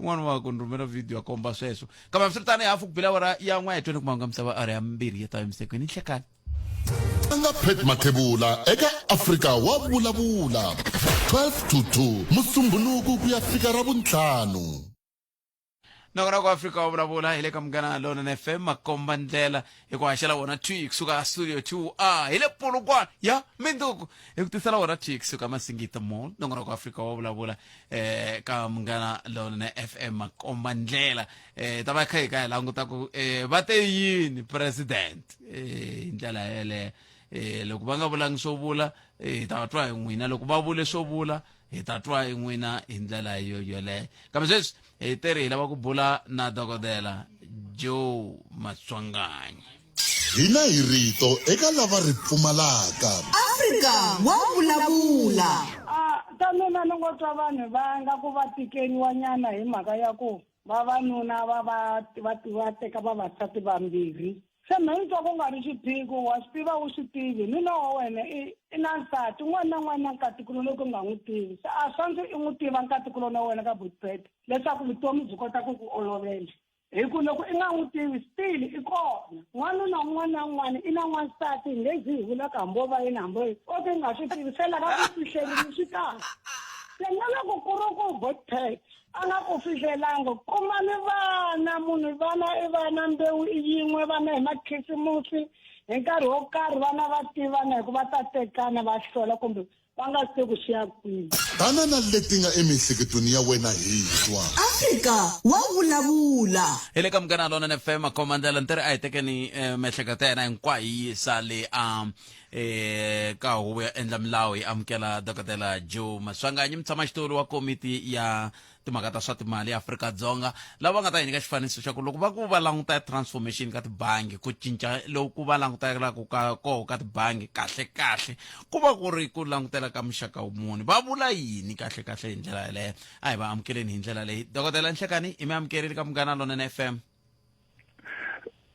un'wana wa ku ni rhumela video ya komba sweswo kambe hambiswiritano hafu ku bile awara ya n'we hi twene ku mahungu ya misava awara ya mbirhi ya ta emisekweni ni nhlekani. Nga Pat Mathebula eka Afrika wa vulavula 12 to 2 Musumbhunuku ku ya fika Ravuntlhanu. Nongonoko wa Afrika wa vulavula hi le ka Munghana Lonene FM makomba ndlela hi ku haxela wona thwi kusuka studio 2 a hi le Polokwane ya Minduku hi ku tisela wona thwi kusuka Masingita Mall. Nongonoko wa Afrika wa vulavula eh ka Munghana Lonene FM makomba ndlela eh ta va kha hi ka hi languta ku eh va te yini president eh hi ndlela yeleyo eh loko va nga vulangi swo vula eh, hi ta twa hi n'wina loko va vule swo vula hi ta twa hi n'wina hi ndlela yo yoleyo kambe sweswi hi teri hi lava ku bula na dokodela Joe Maswanganyi. Hina hi rito eka lava ri pfumalaka. Afrika wa vulavula. A ta mina ni ngo twa vanhu va nga ku va tikeriwa nyana hi mhaka ya ku vavanuna va va va va teka vavasati vambirhi se me ni twa ku nga ri xiphiqo wa swi tiva wu swi tivi nuna wa wena i i na nsati un'wana na un'wana na nkatikuloni loko u nga n'wi tivi se a swa ndzi i n'wi tiva nkatikuloni wa wena ka butpet leswaku vutomi byi kota ku ku olovela hi ku loko i nga n'wi tivi still i kona n'wanuna un'wana na un'wana i na n'wansati hi nge zi hi vulaka hambi wo va yini hambi wo o ke nga swi tivi se lava ku fihlelini swi kahle se na loko ku ri ku botpet a nga ku fihlelanga kumani vana munhu vana i vana mbewu i yin'we vana hi makhisimusi hi nkarhi wo karhi vana va tivana hi ku va ta tekana va hlola kumbe va nga swi tivi ku swi ya kwihi. Tana na leti nga emiehleketweni ya wena hi twa. Afrika wa vulavula. Hi le ka Munghana Lonene FM makhomandlela ni ri a hi tekeni eh, miehleketo ya hina hinkwayo yi yisa le a eh, ka huvo ya endla milawu yi amukela dokodela Joe Maswanganyi mutshamaxitulu wa komiti ya timhaka ta swa timali ya Afrika-Dzonga lava nga ta hi nyika xifaniso xa ku loko va ku va languta transformation ka tibangi ku cinca loku va langutelaka ka koho ka tibangi kahle kahle ku va ku ri ku langutela ka muxaka muni va vula yini kahle kahle hi ndlela yaleyo a hi va amukeleni hi ndlela leyi dokodela Nhlekani i mi amukerile ka Munghana Lonene FM.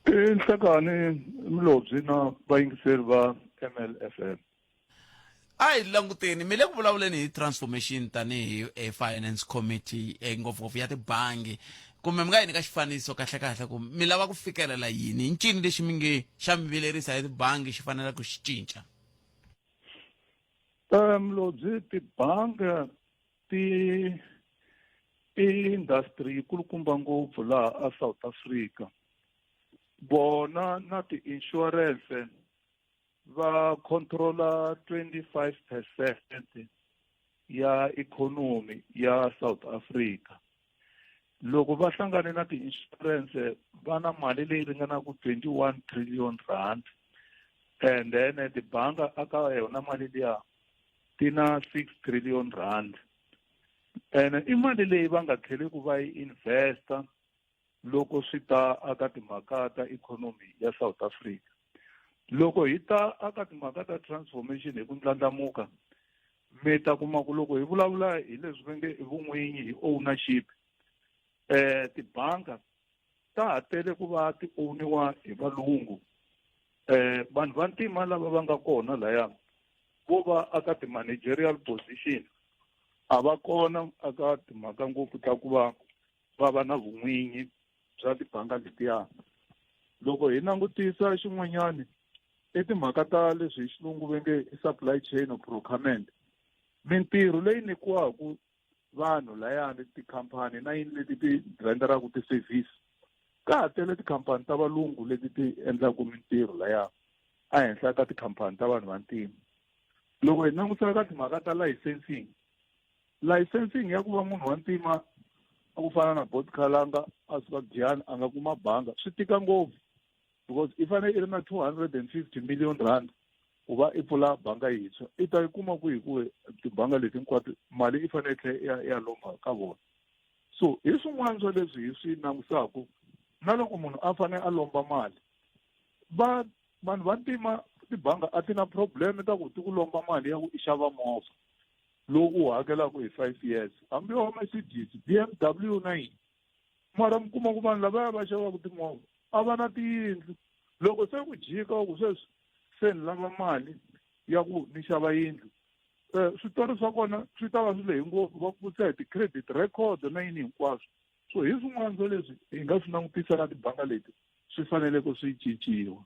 I Nhlekani Mlobyi na vayingiseri va MLFM. A hi languteni mi le ku vulavuleni hi transformation tanihi e finance committee e ngopfungopfu ya tibangi kumbe mi nga hi nyika xifaniso kahle kahle ku mi lava ku fikelela yini i ncini lexi mi nge xa mi vilerisa hi tibangi xi fanele ku xi cinca? Mlobyi tibangi ti i industry yikulukumba ngopfu laha a South Africa vona na ti-insurance va controla 25 percent ya ikhonomi ya South Africa loko va hlangane na ti-insurance va na mali leyi ringanaka 21 trillion rand and then tibanga aka yona mali liya ti na 6 trillion rand and i mali leyi va nga tlheleku va yi investa loko swi ta aka timhaka ta ikhonomi ya South Africa loko hi ta aka timhaka ta transformation hi ku ndlandlamuka mi ta kuma ku loko hi vulavula hi leswi va nge i vun'winyi hi ownership eh tibanga ta ha tele ku va ti owniwa hi valungu. Vanhu va ntima lava va nga kona laya vo va aka ti-managerial position a va kona aka timhaka ngopfu ta ku va va va na vun'winyi bya tibanga letiya. Loko hi langutisa xin'wanyani i timhaka ta leswi hi xilungu va nge i supply chain of procurement. Mintirho leyi nyikiwaka vanhu layani tikhampani na yini leti ti renderaka ti-service, ka ha tele tikhampani ta valungu leti ti endlaka mintirho laya ehenhla ka tikhampani ta vanhu vantima. Loko hi langutisa ka timhaka ta licensing, licensing ya ku va munhu wa ntima a ku fana na Bot Khalanga a suka Giyani a nga kuma banga swi tika ngopfu, because i fanele i ri na 250 million rand ku va i pfula banga yintshwa. I ta yi kuma kwihi ku tibanga leti hinkwato mali i fanele i tlhela i ya lomba ka vona? So hi swin'wana swa leswi hi swi langutisaka. Na loko munhu a fanele a lomba mali, va vanhu va ntima tibanga a ti na problem ta ku ti ku lomba mali ya ku i xava movha lowu u hakelaka hi 5 years, hambi wa Mercedes, BMW na yini. Mara mi kuma ku vanhu lavaya va xavaka timovha a va na tiyindlu. Loko se ku jika ku sweswi se ni lava mali ya ku ni xava yindlu, switori swa kona swi ta va swi lehe ngopfu, va ku vutisa hi ti-credit record na yini hinkwaswo. So hi swin'wana swa leswi hi nga swi langutisa na tibanga leti swi fanele ku swi cinciwa.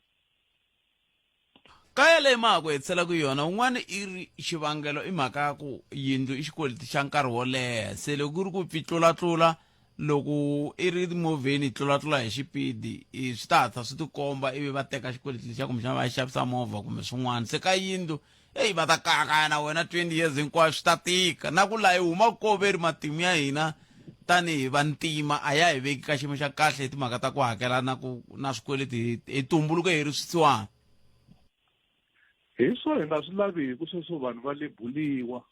Ka yaleyo ma ha ku hetisela ku yona un'wana i ri xivangelo i mhaka ya ku yindlu i xikweleti xa nkarhi wo leha, se loko ku ri ku pfi tlulatlula loko i ri movheni tlulatlula hi xipidi swi ta hatla swi tikomba, ivi va teka xikweleti lexiya kumbexana va xavisa movha kumbe swin'wana. Se ka yindlu eyi va ta kayakaya na wena 20 years hinkwayo, swi ta tika. Na ku laha hi humaka koho ve ri matimu ya hina tanihi vantima a ya hi veki ka xiyimo xa kahle hi timhaka ta ku hakela na ku na swikweleti, hi tumbuluke hi ri swisiwana. Hi swo hi nga swi laviku sweswo vanhu va lebuliwa,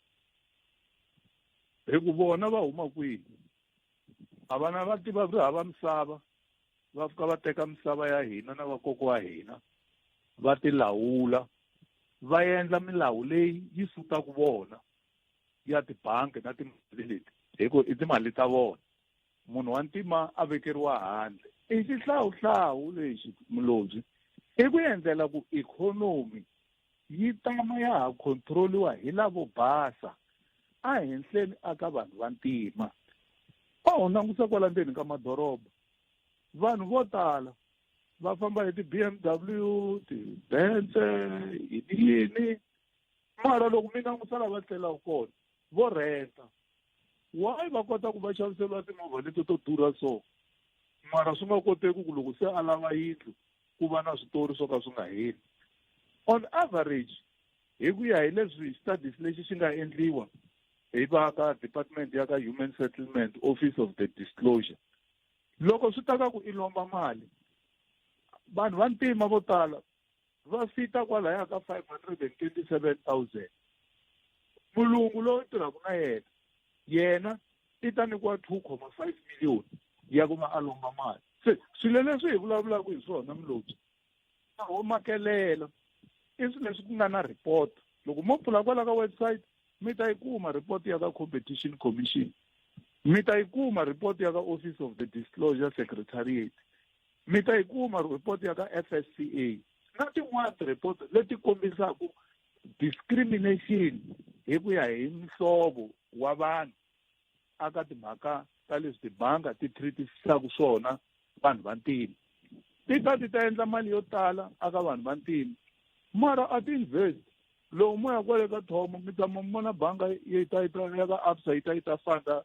hi ku vona va huma kwihi, a vana va tiva ri hava misava, va fika va teka misava ya hina na vakokwa wa hina va tilawula, va endla milawu leyi yi sutaka vona ya tibangi na timali leti, hi ku i timali ta vona. Munhu wa ntima a vekeriwa handle i xihlawuhlawu lexi mulobyi, i ku endlela ku ikhonomi yi tama ya ha control-iwa hi lavo basa a henhleni aka vanhu va ntima. A ho langusa kwala ndzeni ka madoroba, vanhu vo tala va famba hi ti-BMW, ti-Benz, yini yini, mara loko mi langusa lava tlelaka kona vo renta. Why va kota ku va xaviseriwa timovha leti to durha so, mara swi nga koteki ku loko se a lava yindlu ku va na switori swo ka swi nga heli? On average, hi ku ya hi leswi studies lexi xi nga endliwa hi va ka department ya ka human settlement, office of the disclosure, loko swi ta ka ku i lomba mali, vanhu va ntima vo tala va fita kwalaya ka 527 000. Mulungu lowu tirhaka na yena, yena i ta nyikiwa 2,5 million ya ku va a lomba mali. Se swilo leswi hi vulavulaka hi swona, mulobyi, a ho makelela, i swilo leswi ku nga na report. Loko mo pfula kwala ka website mi ta yi kuma report ya ka Competition Commission, mi ta yi kuma report ya ka Office of the Disclosure Secretariat, mi ta yi kuma report ya ka FSCA na tin'wana ti-report leti kombisaka discrimination hi ku ya hi mihlovo wa vanhu aka timhaka ta leswi tibanga ti treatisaka swona vanhu va ntima. Ti ta ti ta endla mali yo tala aka vanhu va ntima, mara a ti invest. Loko mo ya kwale ka thomo mi tshama mi vona banga yi ta yi ta ya ka Absa yi ta yi ta funda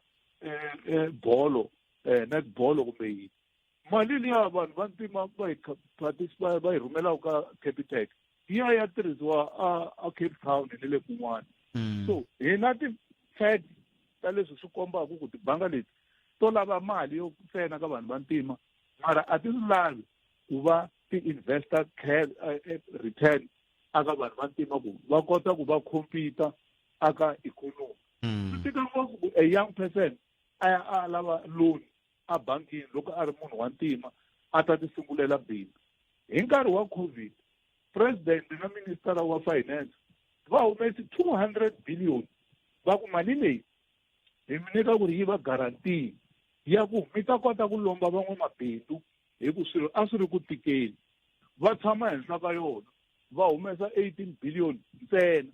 bolo, netball kumbe yini. Mali liya vanhu va ntima va yi participate va yi rhumelaka ka Capitec yi ya ya tirhisiwa a Cape Town ni le kun'wana. So hi na ti-facts ta leswi swi kombaka ku tibanga leti to lava mali yo ntsena ka vanhu va ntima, mara a ti swi lavi ku va ti-investor return aka vanhu va ntima ku va kota ku va compete aka economy. Swi tika ngopfu ku a young person a ya a lava loan a bankini loko a ri munhu wa ntima a ta ti sungulela bindzu. Hi nkarhi wa COVID, president na minister wa finance va humesi 200 billion, va ku mali leyi hi mi nyika ku ri yi va guarantee ya ku mi ta kota ku lomba van'wamabindzu, hi ku swilo a swi ri ku tikeni. Va tshama henhla ka yona va humesa 18 billion ntsena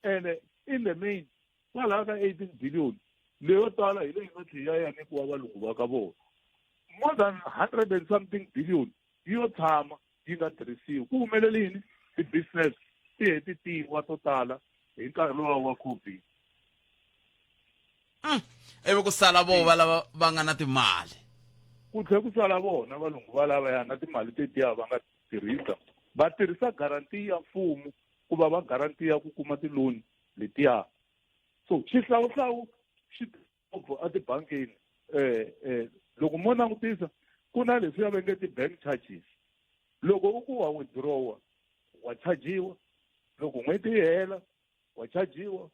ene in the main kwalaha ka 18 billion leyo tala hi leyi nga tlhela ya nyikiwa valungu va ka vona more than 100 and something billion yi yo tshama yi nga tirhisiwi ku humelele yini ti-business ti he ti tiwa to tala hi nkarhi lowa wa covid Ivi ku sala vo va lava va nga na timali ku tlhe ku sala vona valungu va lavaya na timali tetiya va nga tirhisa va tirhisa garanti ya mfumo ku va va garantiya ku kuma ti-loan letiya so xihlawuhlawu xi ngopfu etibangini eh eh loko mo langutisa ku na leswiya va nge ti-bank charges loko u ku wa withdrawa wa chajiwa loko n'hweti yi hela wa chajiwa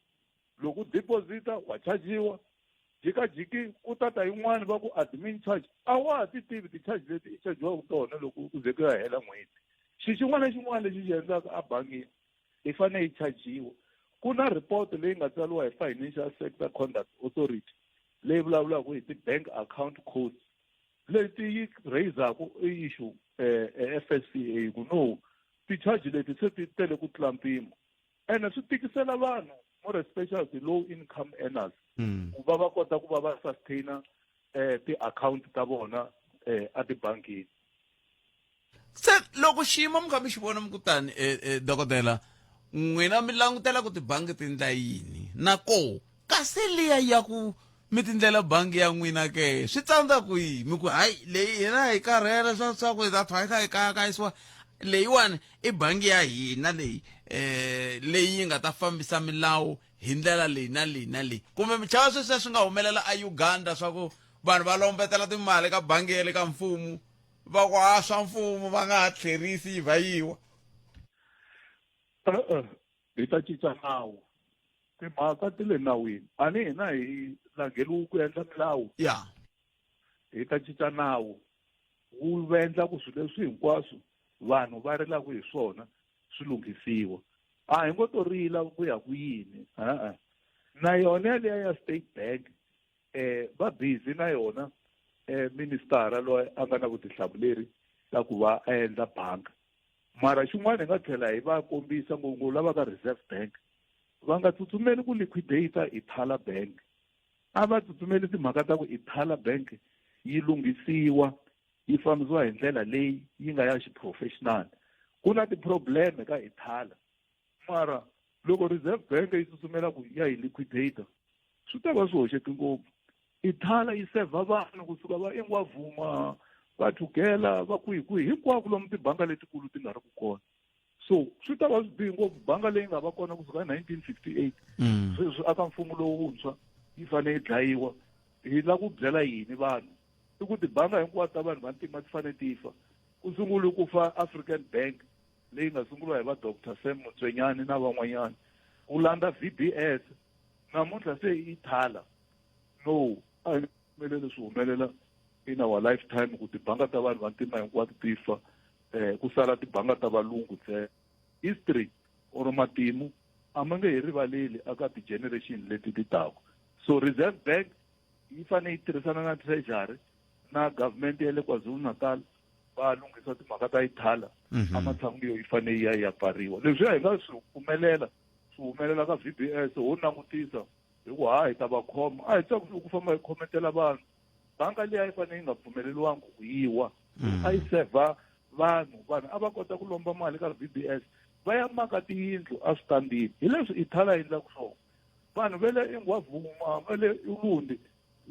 loko u deposita wa chajiwa jikajiki ku tata yin'wani va ku admin charge a wa ha ti tivi ti-charge leti i chajiwaka tona loko ku ze ku ya hela n'hweti xi xin'wana na xin'wana lexi xi endlaka ebangini i fanele yi chajiwa ku na report leyi nga tsariwa hi financial sector conduct authority leyi vulavulaka hi ti-bank account codes leti yi raisaku issue eh, eh, FSCA ku no ti-charge leti se ti tele ku tlula mpimo ene swi tikisela vanhu more especially ti-low income earners ku va va kota ku va va sustaina eh, ti-account ta vona eh, etibangini se loko xiyimo mi kha mi xi vona mi kutani eh, eh, dokodela n'wina mi langutela ku tibangi ti ndla yini na ko kasi liya ya ku mi tindlela bangi ya n'wina ke swi tsandza kwihi mi ku hayi leyi hina hi karhele swa swa ku hi ta tshwa hi kha hi kayakayisiwa leyiwani i bangi ya hina leyi eh leyi yi nga ta fambisa milawu hi ndlela leyi na leyi na leyi kumbe mi chava sweswiya swi nga humelela eUganda swa ku vanhu va lombetela timali ka bangi ya le ka mfumo va ku a swa mfumo va nga ha tlherisi yi vha yiwa e-e hi ta cinca nawu timhaka ti le nawini a ni hina hi langheliwi ku endla milawu ya hi ta cinca nawu wu endla ku swilo leswi hinkwaswo vanhu va rilaka hi swona swi lunghisiwa a hi ngo to rila ku ya ku yini e-e na yona yaliya ya state bank eh va busy na yona eh ministara loyi a nga na vutihlamuleri ta ku va a endla banka mara xin'wana hi nga tlhela hi va kombisa ngopfungopfu lava ka reserve bank va nga tsutsumeli ku liquidate ithala bank a va tsutsumeli timhaka ta ku ithala bank yi lunghisiwa yi fambisiwa hi ndlela leyi yi nga ya xiprofessional ku na ti-problem ka ithala mara loko reserve bank yi tsutsumela ku ya yi liquidate swi ta va swi hoxeke ngopfu ithala yi sevha vanhu kusuka va ingwavuma va thugela va kwihi kwihi hinkwako lomu tibanga letikulu ti nga ri ku kona so swi ta va swi bihi ngopfu banga leyi nga va kona kusuka hi 1958 sweswi aka mfumo lowuntshwa yi fanele yi dlayiwa hi la ku byela yini vanhu i ku tibanga hinkwato ta vanhu vantima ti fanele ti fa ku sungule ku fa African Bank leyi nga sunguriwa hi va Dr Sam Motsuenyane na van'wanyana ku landza VBS namuntlha se yi thala no a hi pfumeleli swi humelela in our lifetime ku tibanga ta vanhu vantima hinkwato ti fa eh ku sala tibanga ta valungu ntsena history or matimu a ma nge hi rivaleli aka ti-generation leti ti taka so reserve bank yi fanele yi tirhisana na treasury na government ya le kwazulu-natal va lunghisa timhaka ta ithala ematshan'wini yo yi fanele yi ya yi ya pfariwa leswiya hi nga swi pfumelela swi humelela ka VBS ho langutisa hi ku ha hi ta va khoma a hi tsaki ku famba hi khometela vanhu banga leyi a yi fanele yi nga pfumeleriwangi ku yiwa a yi sevha vanhu vanhu a va kota ku lomba mali ka VBS va ya maka tiyindlu eswitandini hi leswi ithala yi endlaka swona vanhu va le Ingwavuma va le Ulundi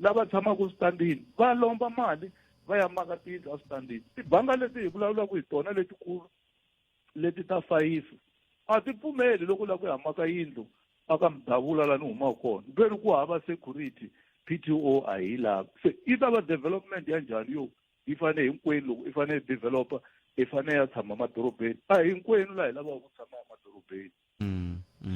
lava tshamaka eswitandini va lomba mali va ya maka tiyindlu eswitandini tibanga leti hi vulavulaka hi tona letikulu leti ta fayifi a ti pfumeli loko u lava ku ya maka yindlu aka mudavula laha ni humaka kona ve ri ku hava security PTO a hi lavi se yi ta va development ya njhani yo yi fanele hinkwenu loko i fanele developer i fanele ya tshama madorobeni a hinkwenu laha hi lavaka ku tshama emadorobeni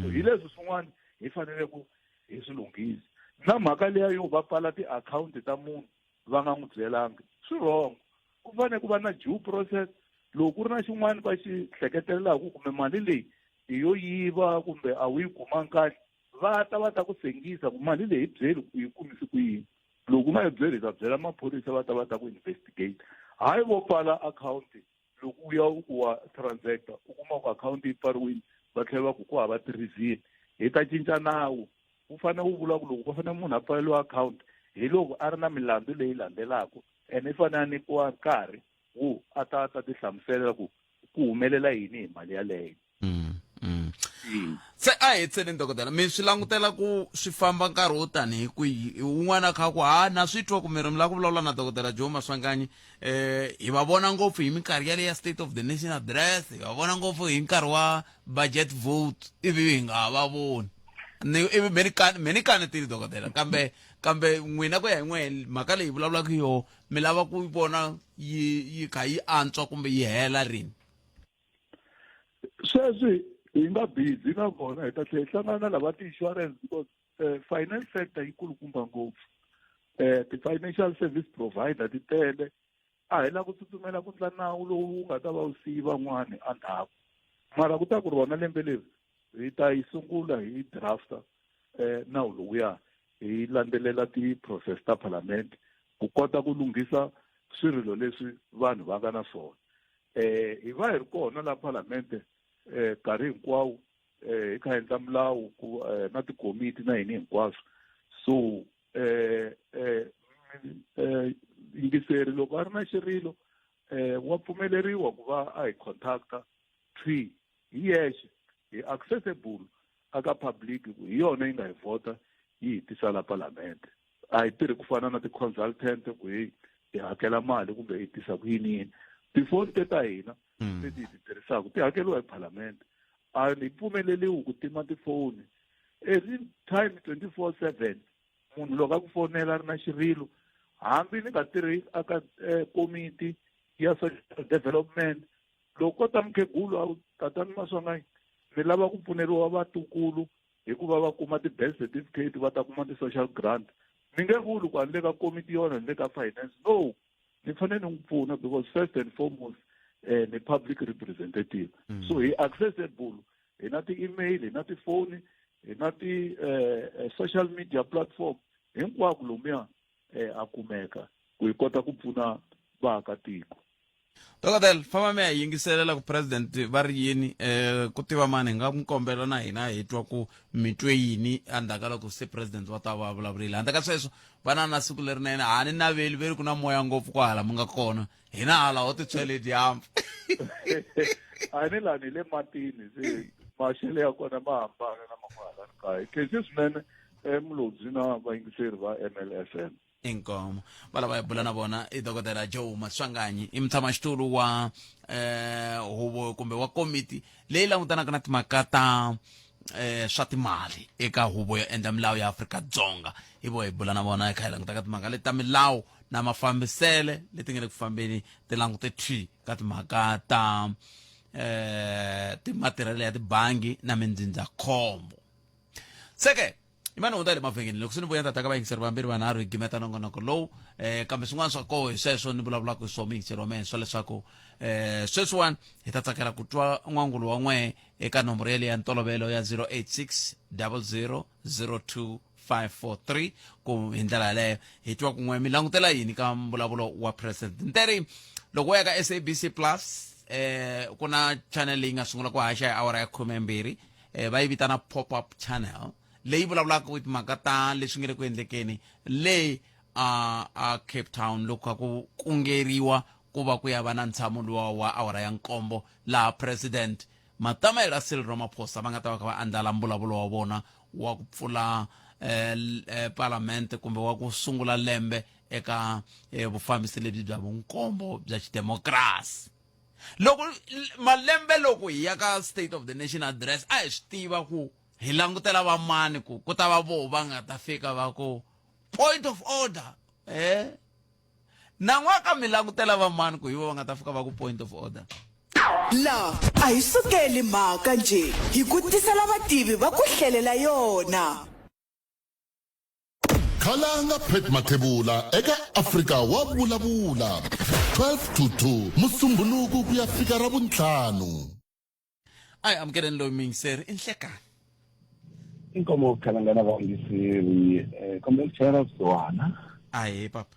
so hi leswi swin'wana hi fanele ku hi swi lunghisa na mhaka liya yo va pfala tiakhawunti ta munhu va nga n'wi byelangi swi wrong ku fanele ku va na due process loko ku ri na xin'wana va xi hleketelelaka kumbe mali leyi i yo yiva kumbe a wu yi kumangi kahle va ta va ta ku sengisa ku mali leyi hi byeli ku yi kumisi ku yini loko u nga yi byeli hi ta byela maphorisa va ta va ta ku investigate hayi vo pfala akhawunti Loko u ya u ku wa transacta u kuma ku akhawunti yi pfariwile, va tlhela va ku ku hava ti-reason. Hi ta cinca nawu wu fanele wu vula ku loko ku fanele munhu a pfaleriwa akhawunti hi loko a ri na milandzu leyi landzelaka, ene i fanele a nyikiwa nkarhi wu a ta ta ti hlamusela ku ku humelela yini hi mali yaleyo. Se a hi tsheni dokodela, mi swi langutela ku swi famba nkarhi wo tanihi kwihi? Un'wana a kha ku ha na swi twa ku mi ri mi lava ku vulavula na dokodela Joe Maswanganyi, hi va vona ngopfu hi minkarhi yale ya State of the Nation Address, hi va vona ngopfu hi nkarhi wa budget vote, ivi hi nga ha va voni. Ni ivi me ni me ni kanetile dokodela, kambe kambe n'wina ku ya hi n'we mhaka leyi vulavulaka yoho mi lava ku vona yi yi kha yi antswa kumbe yi hela rini? Sweswi hi nga busy na vona, hi ta tlhela hi hlangana na lava ti-insurance because finance sector yi kulukumba ngopfu. Ti-financial service provider ti tele, a hi lava ku tsutsumela ku ndla nawu lowu wu nga ta va wu siyi van'wani endzhaku, mara ku ta ku rona lembe leri hi ta yi sungula hi drafta nawu lowuya, hi landzelela ti-process ta palamende ku kota ku lunghisa swirilo leswi vanhu va nga na swona. Hi va hi ri kona la palamende nkarhi hinkwawo, hi kha hi endla milawu ku na tikomiti na yini hinkwaswo. So yingiseri loko a ri na xirilo, wa pfumeleriwa ku va a hi contacta tree hi yexe. Hi accessible aka public, ku hi yona yi nga hi vhota yi hi tisa la palamende. A hi tirhi ku fana na ti-consultant ku hi hi hakela mali kumbe hi tisa ku yini yini. Tifoni te ta hina leti hi ti tirhisaka ti hakeriwa hi palamende, a hi pfumeleliwi ku tima tifoni every time 24/7. Munhu loko a ku fonela a ri na xirilo, hambi ni nga tirhi aka komiti ya social development, loko ko ta mukhegulu a tatani Maswanganyi, ni lava ku pfuneriwa vatukulu hikuva va kuma ti-birth certificate, va ta kuma ti-social grant, ni nge vuli ku a ni le ka komiti yona, ni le ka finance. No, ni fanele ni n'wi pfuna because first and foremost ni public representative. So hi accessible, hi na ti-email, hi na tifoni, hi na ti-social media platform hinkwako lomuya, a kumeka ku hi kota ku pfuna vaakatiko. Dokodela, famba mi ya yingiselela ku president va ri yini. Ku tiva mani, hi nga n'wi kombela na hina hi twa ku mi twe yini endzhaku ka loko se president va ta va vulavurile. Handle ka sweswo, va na na siku lerinene. Ha ni naveli ve ri ku na moya ngopfu kwahala mi nga kona, hina hala ho titshwele dyambu. A ni lani hi le matini, se maxelo ya kona ma hambana na man'wana hala kaya. Khensi swinene, Mulobyi na vayingiseri va MLFM. Inkomo. Va lava hi bula na vona i dokodela Joe Maswanganyi, i mutshamaxitulu wa huvo kumbe wa komiti leyi langutanaka na timhaka ta swa timali eka huvo yo endla milawu ya Afrika-Dzonga. Hi vo hi bula na vona hi kha hi langutaka timhaka leti ta milawu na mafambisele leti nga le ku fambeni, ti langute thwi ka timhaka ta timatirhelo ya tibangi na mindzindzakhombo. Seke imani hundza le mavhengeni loko se ni vuya ni ta ka vayingiseri vambirhi vanharhu hi gimeta nongonoko lowu. Kambe swin'wana swa koho hi sweswo ni vulavulaka hi swona muyingiseri wa mehe, swa leswaku sweswiwani hi ta tsakela ku twa n'wangulo wa n'wehe eka nomboro yaleyo ya ntolovelo ya 086 00 02 543, ku hi ndlela yaleyo hi twa kun'we mi langutela yini ka mbulavulo wa president. Nteri loko wo ya ka SABC Plus, ku na channel leyi nga sungula ku haxa hi awara ya 12, va yi vitana pop up channel, leyi vulavulaka hi timhaka ta leswi nga le ku endlekeni le a Cape Town loko ku kungeriwa ku va ku ya va na ntshamo luwa wa awara ya 7, laha president Matamela Cyril Ramaphosa va nga ta va kha va andlala mbulavulo wa vona wa ku pfula parliament kumbe wa ku sungula lembe eka vufambisi lebyi bya vunkombo bya xidemokirasi. Loko malembe loko hi ya ka State of the Nation Address, a hi swi tiva ku hi langutela vamani ku ku ta va voho va nga ta fika va ku point of order. Nan'waka mi langutela vamani ku hi vo va nga ta fika va ku point of order? La a hi sukeli mhaka njhe, hi ku tisela vativi va ku hlelela yona. Khalanga Pat Mathebula eka Afrika wa Vulavula 12 to 2 Musumbhunuku ku ya fika Ravuntlhanu. A hi amukeleni loyi muyingiseri, i nhlekani. Inkomo Khalanga na vayingiseri, kombela ku chayela vusiwana. Ahee papa.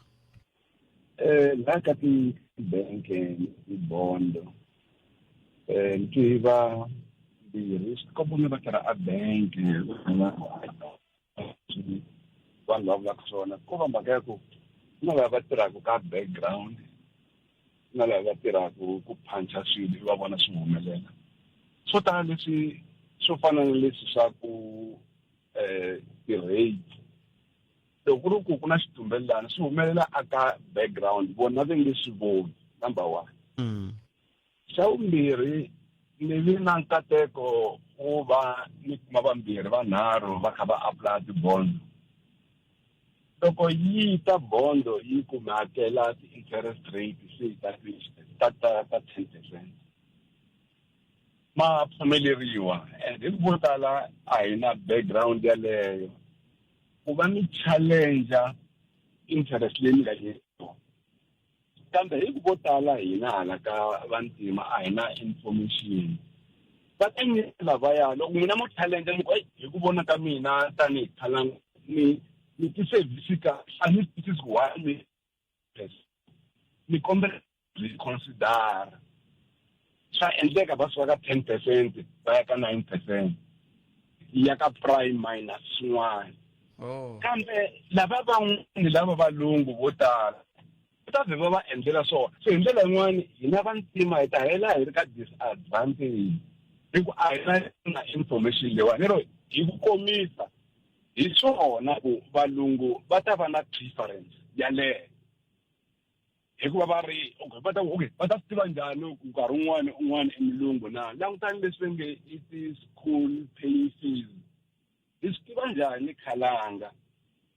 Laha ka ti-bank ti-bond ni tiva mbirhi swi komba va tirha a bank vanhu va vulaka swona ko va mhaka ya ku na lava va tirhaka ka background na lava va tirhaka ku phancha swilo va vona swi humelela swo tala leswi swo fana na leswi swa ku ti-rate loko ku ri ku ku na xitumbelelana swi humelela aka background vona va nge swi voni number one. Xa vumbirhi ni vi na nkateko wo va ni kuma vambirhi vanharhu va kha va apply ti-bond. Loko yi ta bond yi ku mi hakela ti-interest rate se ta ta ta ta 10%. Ma pfumeleriwa and hi vo tala a hi na background yaleyo. Ku va mi challenge interest leyi mi nga nyikiwa. Kambe hi ku vo tala hina hala ka vantima a hi na information. Va ta nyika lavaya loko n'wina mo challenge mi ku hi ku vona ka mina tanihi Khalanga ni ni ti-service kahle a ni twisisi ku why mi ni kombela reconsider. Swa endleka va suka ka 10% va ya ka 9% ya ka prime minus swin'wana. Kambe lava van'wani lava valungu vo tala va ta vhe va va endlela swona. So hi ndlela yin'wani hina vantima hi ta hela hi ri ka disadvantage hi ku a hi na information leyiwani. Lero hi ku komisa hi swona ku valungu va ta va na preference yaleyo. Hikuva va ri okay va ta okay va ta swi tiva njhani ku nkarhi wun'wani un'wana i mulungu na langutani leswi va nge i ti-school paying fees hi swi tiva njhani Khalanga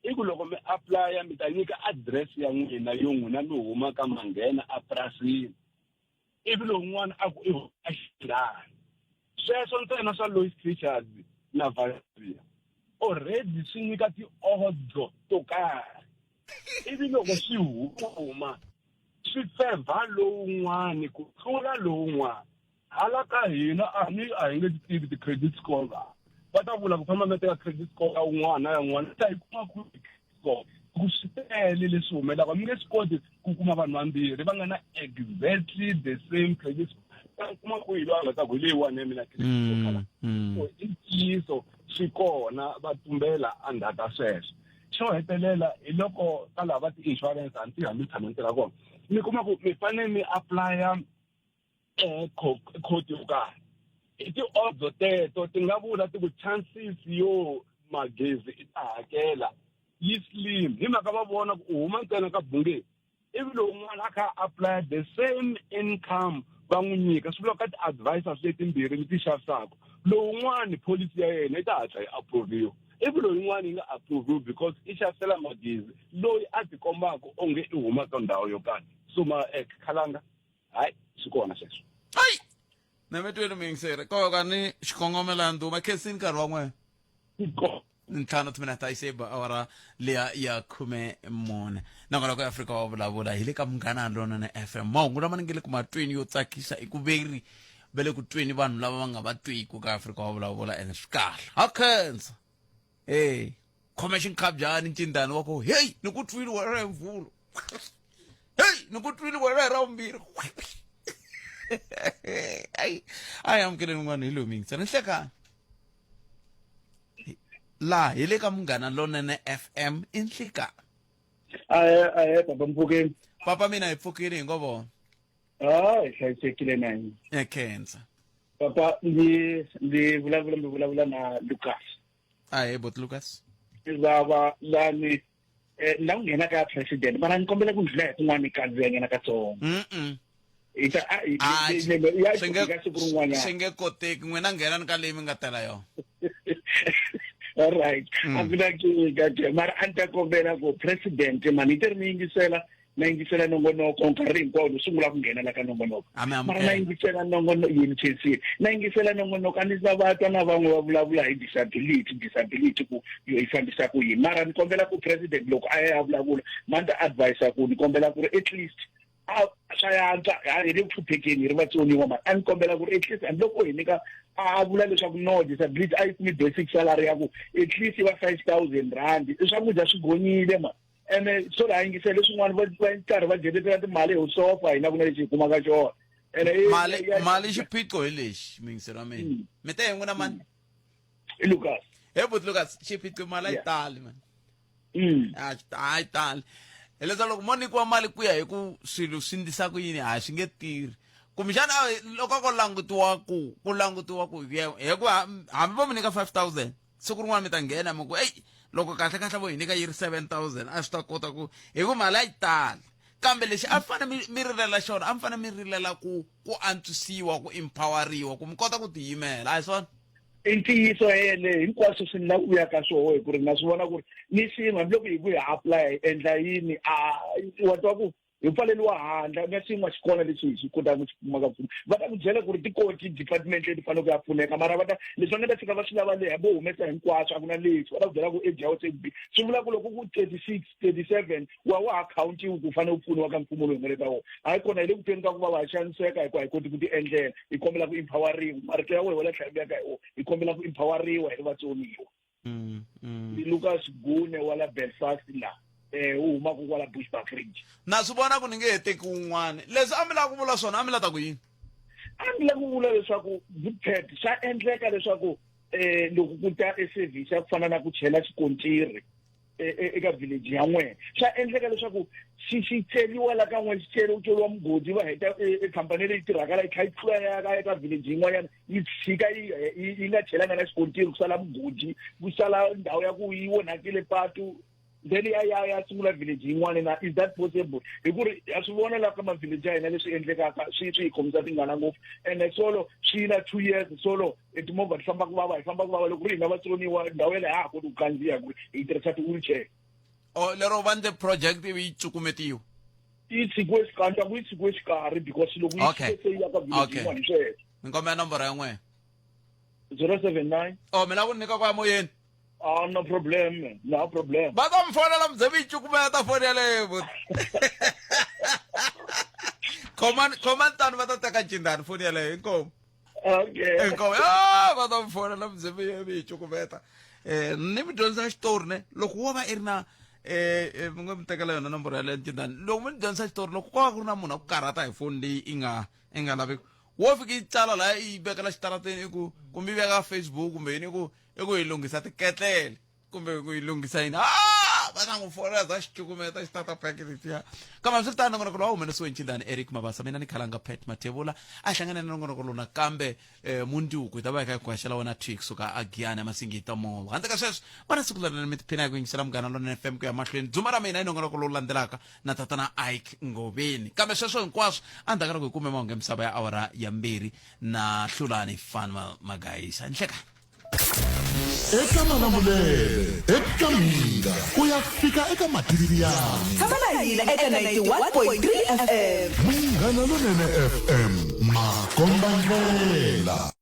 i ku loko mi apply-a mi ta nyika address ya n'wina yo n'wina mi huma ka manghena epurasini ivi lowun'wana a ku i huma xingani sweswo ntsena swa Louis Richards na Valeria already swi nyika ti-odds to karhi ivi loko swi huma swi fevha lowun'wani ku tlula lowun'wana. Hala ka hina a ni a hi nge ti tivi ti-credit score va ta vula ku famba mi teka credit score ya un'wana na ya un'wana ta yi kuma ku score ku swi tele leswi humelaka mi nge swi koti ku kuma vanhu vambirhi va nga na exactly the same credit score ta kuma ku hi loyi a nga ta ku hi leyiwani ya mina credit score khala so i ntiyiso swi kona va tumbela endzhaku ka sweswo. Xo hetelela hi loko ka lava ti-insurance a ni tivi hambi ni tshame ni tirha kona mi kuma ku mi fanele mi apply-a quote yo karhi hi ti-odds teto ti nga vula ti ku chances yo Magezi i ta hakela yi slim hi mhaka va vona ku u huma ntsena ka bungeni ivi lowun'wana a kha a apply the same income va n'wi nyika swi vula ka ti-advisors letimbirhi leti xavisaka lowun'wani policy ya yena yi ta hatla yi approviwa ivi lowun'wana yi nga approviwi because i xavisela Magezi loyi a tikombaka onge i huma ka ndhawu yo karhi so ma Khalanga hayi swi kona sweswo. Hayi nametweni muyingiseri koka ni xikongomelo ndhuma khensini nkarhi wa n'wena ntlhanu timinete a yi se ba awara liya ya 14 nakona ku Afrika wa vulavula hi le ka Munghana Lonene FM mahungu lama ni nge le ku matweni yo tsakisa i ku veri va le ku tweni vanhu lava va nga va twiku ka Afrika wa vulavula ene swi kahle ha khensa hey khome xinkhabyani ncindani wa ku hey ni ku twile wena hi mvulo hey ni ku twile wena hi ra vumbirhi ayi a hi amukeleni un'wana hi loyi miyingisela ni hlekani laha hi le ka Munghana Lonene FM i nhlikani. Ahe ahe papa mpfukeni. Papa mina hi pfukile hi ngo vona. Ah hi hlayisekile na hina. Ya khensa. Papa ndzi ndzi vulavula mi vulavula na Lucas. Ahe bot Lucas. Lava lani eh, la ku nghena ka president mara ni kombela ku ndlula hi kun'wana kandziya nyana katsongo. Mm. Hi ta a hi ya ka siku rin'wanyana. Swi nge koteki n'wina nghenani ka leyi mi nga tela yona. All right. A ku na nkingha ke mara a ni ta kombela ku president mani yi te ri ni yingisela na yingisela nongonoko nkarhi hinkwawo ni sungula ku nghena la ka nongonoko mara na yingisela nongonoko yini khensile na yingisela nongonoko a ni za va twa na van'we va vulavula hi disability disability ku yo yi fambisa ku yini mara ni kombela ku president loko a ya vulavula ma ni ta advisa ku ni kombela ku ri at least a swa yantswa hi le ku hluphekeni hi ri vatsoniwa mara a ni kombela ku ri at least hambiloko hi nyika a vula leswaku no disability a yi kumi basic salary ya ku at least yi va 5000 rand i swakudya swi gonyile ma. Ene swo la yingisela leswin'wana va va karhi va dyetetela timali hi sofa hina ku na lexi hi kumaka xona. Ene i- Mali ya- mali xiphiqo hi lexi muyingiseri wa mina. Mi te hi n'wina mani? I Lucas. He but Lucas, xiphiqo mali a yi Yeah. tali man. A a yi tali. Hileswaku loko mo nyikiwa mali ku ya hi ku swilo swi ndlisa ku yini a swi nge tirhi. Kumbexana a loko ko langutiwa ku ku langutiwa ku hikuva hambi vo mi nyika 5000 siku rin'wana mi ta nghena mi ku eyi loko kahle kahle vo hi nyika yi ri 7000 a swi ta kota ku hi ku mali a yi tali kambe lexi a mi fanele mi mi rilela xona a mi fanele mi rilela ku ku antswisiwa ku empoweriwa ku mi kota ku tiyimela a hi swona I ntiyiso hele hinkwaswo swi na ku ya ka swoho hi ku ri na swi vona ku ri ni xin'we hambiloko hi ku hi apply hi endla yini a wa twa ku hi pfaleliwa handle na xin'we xi kona lexi hi xi kotaka ku xi kuma ka mfumo va ta ku byela ku ri ti kona ti-department leti faneleke ku ya pfuneka mara va ta leswi va nga ta fika va swi lava le hambi wo humesa hinkwaswo a ku na lexi va ta ku byela ku age ya wena se yi swi vula ku loko ku 36 37 wa wa ha khawuntiwi ku fanele u pfuniwa ka mfumo lowu hi nga le ka wona hayi kona hi le ku tweni ka ku va va xaniseka hikuva hi koti ku ti endlela hi kombela ku empoweriwa marito ya wena wa le tlhelo ya ka hi wona hi kombela ku empoweriwa hi ri vatsoniwa ni Lucas Gune wa la Belfast la eh u humaka kwala Bushbuckridge na swi vona ku ni nge he teki wun'wana leswi a mi lava ku vula swona a mi la ta ku yini a ni lava ku vula leswaku Vupet swa endleka leswaku eh loko ku ta e service ya ku fana na ku chela xikontiri e, e, eka village ya n'wena swa endleka leswaku xi xi celiwa la ka n'we xi celiwa celiwa mugodi va heta e, e khampani leyi tirhaka la yi kha yi tlula ya ka eka village yin'wanyana yi tshika yi yi nga chelanga na xikontiri ku sala mugodi ku sala ndhawu ya ku yi onhakile patu then ya ya ya sungula village yin'wana na is that possible hi ku ri ha swi vona la ka ma-village ya hina leswi endlekaka swi swi hi khomisa tingana ngopfu ene solo swi na 2 years solo e timovha ti famba ku vava hi famba ku vava loko ri hina vatsoniwa ndhawu yaleyo ha ha koti ku kandziya ku hi tirhisa ti-wheelchair o lero va ndle project ivi yi cukumetiwa yi tshikiwe xikarhi ndyangu yi tshikiwe xikarhi because loko yi Okay. se yi ya ka village Okay. yin'wana hi sweswo ni kombela nomboro ya n'wena 079 o mi lava ku ni nyika kwa moyeni Ah, no problem no problem va ta mi fonela mi ze mi yi cukumeta foni yaleyo buti khomani khomani tani va ta teka cindani foni yaleyo inkomu okay inkomu ah va ta mi fonela mi ze mi mi yi cukumeta eh ni mi dyondzisa xitori ne loko wo va i ri na eh mi nga mi tekela yona nomboro yaleyo cindani loko mi ni dyondzisa xitori loko ko va ku ri na munhu a ku karhata hi foni leyi i nga i nga laveki wo fika yi tsala laha i yi vekela xitarateni i ku kumbe yi veka Facebook kumbe yini i ku i ku yi lunghisa tiketlele kumbe ku yi lunghisa yini ah va ta n'wi fonela za xicukumeta xitata pack letiya kambe swi ri tano nongonoko lowu a humelesiwe hi nchindani Eric Mabasa mina ni khalanga Pat Mathebula a hi hlangane na nongonoko lowu nakambe eh, mundzuku hi ta va hi kha hi ku haxela wona thwi kusuka a Giyani eMasingita Mall handle ka sweswo vana siku lerina mi tiphina hi ku yingisela Munghana Lonene FM ku ya mahlweni dzuma ra mina i nongonoko lowu landzelaka na tatana Ike Ngoveni kambe sweswo hinkwaswo endzhaku ka loko hi kume mahungu ya misava ya awara ya mbirhi na Hlulani Fanwell Magaisa nhlekani Eka Malamulele, eka Mhinga, ku ya fika eka Mativiani. Tshama na hina eka 91.3 FM. Munghana Lonene FM, makombandlela.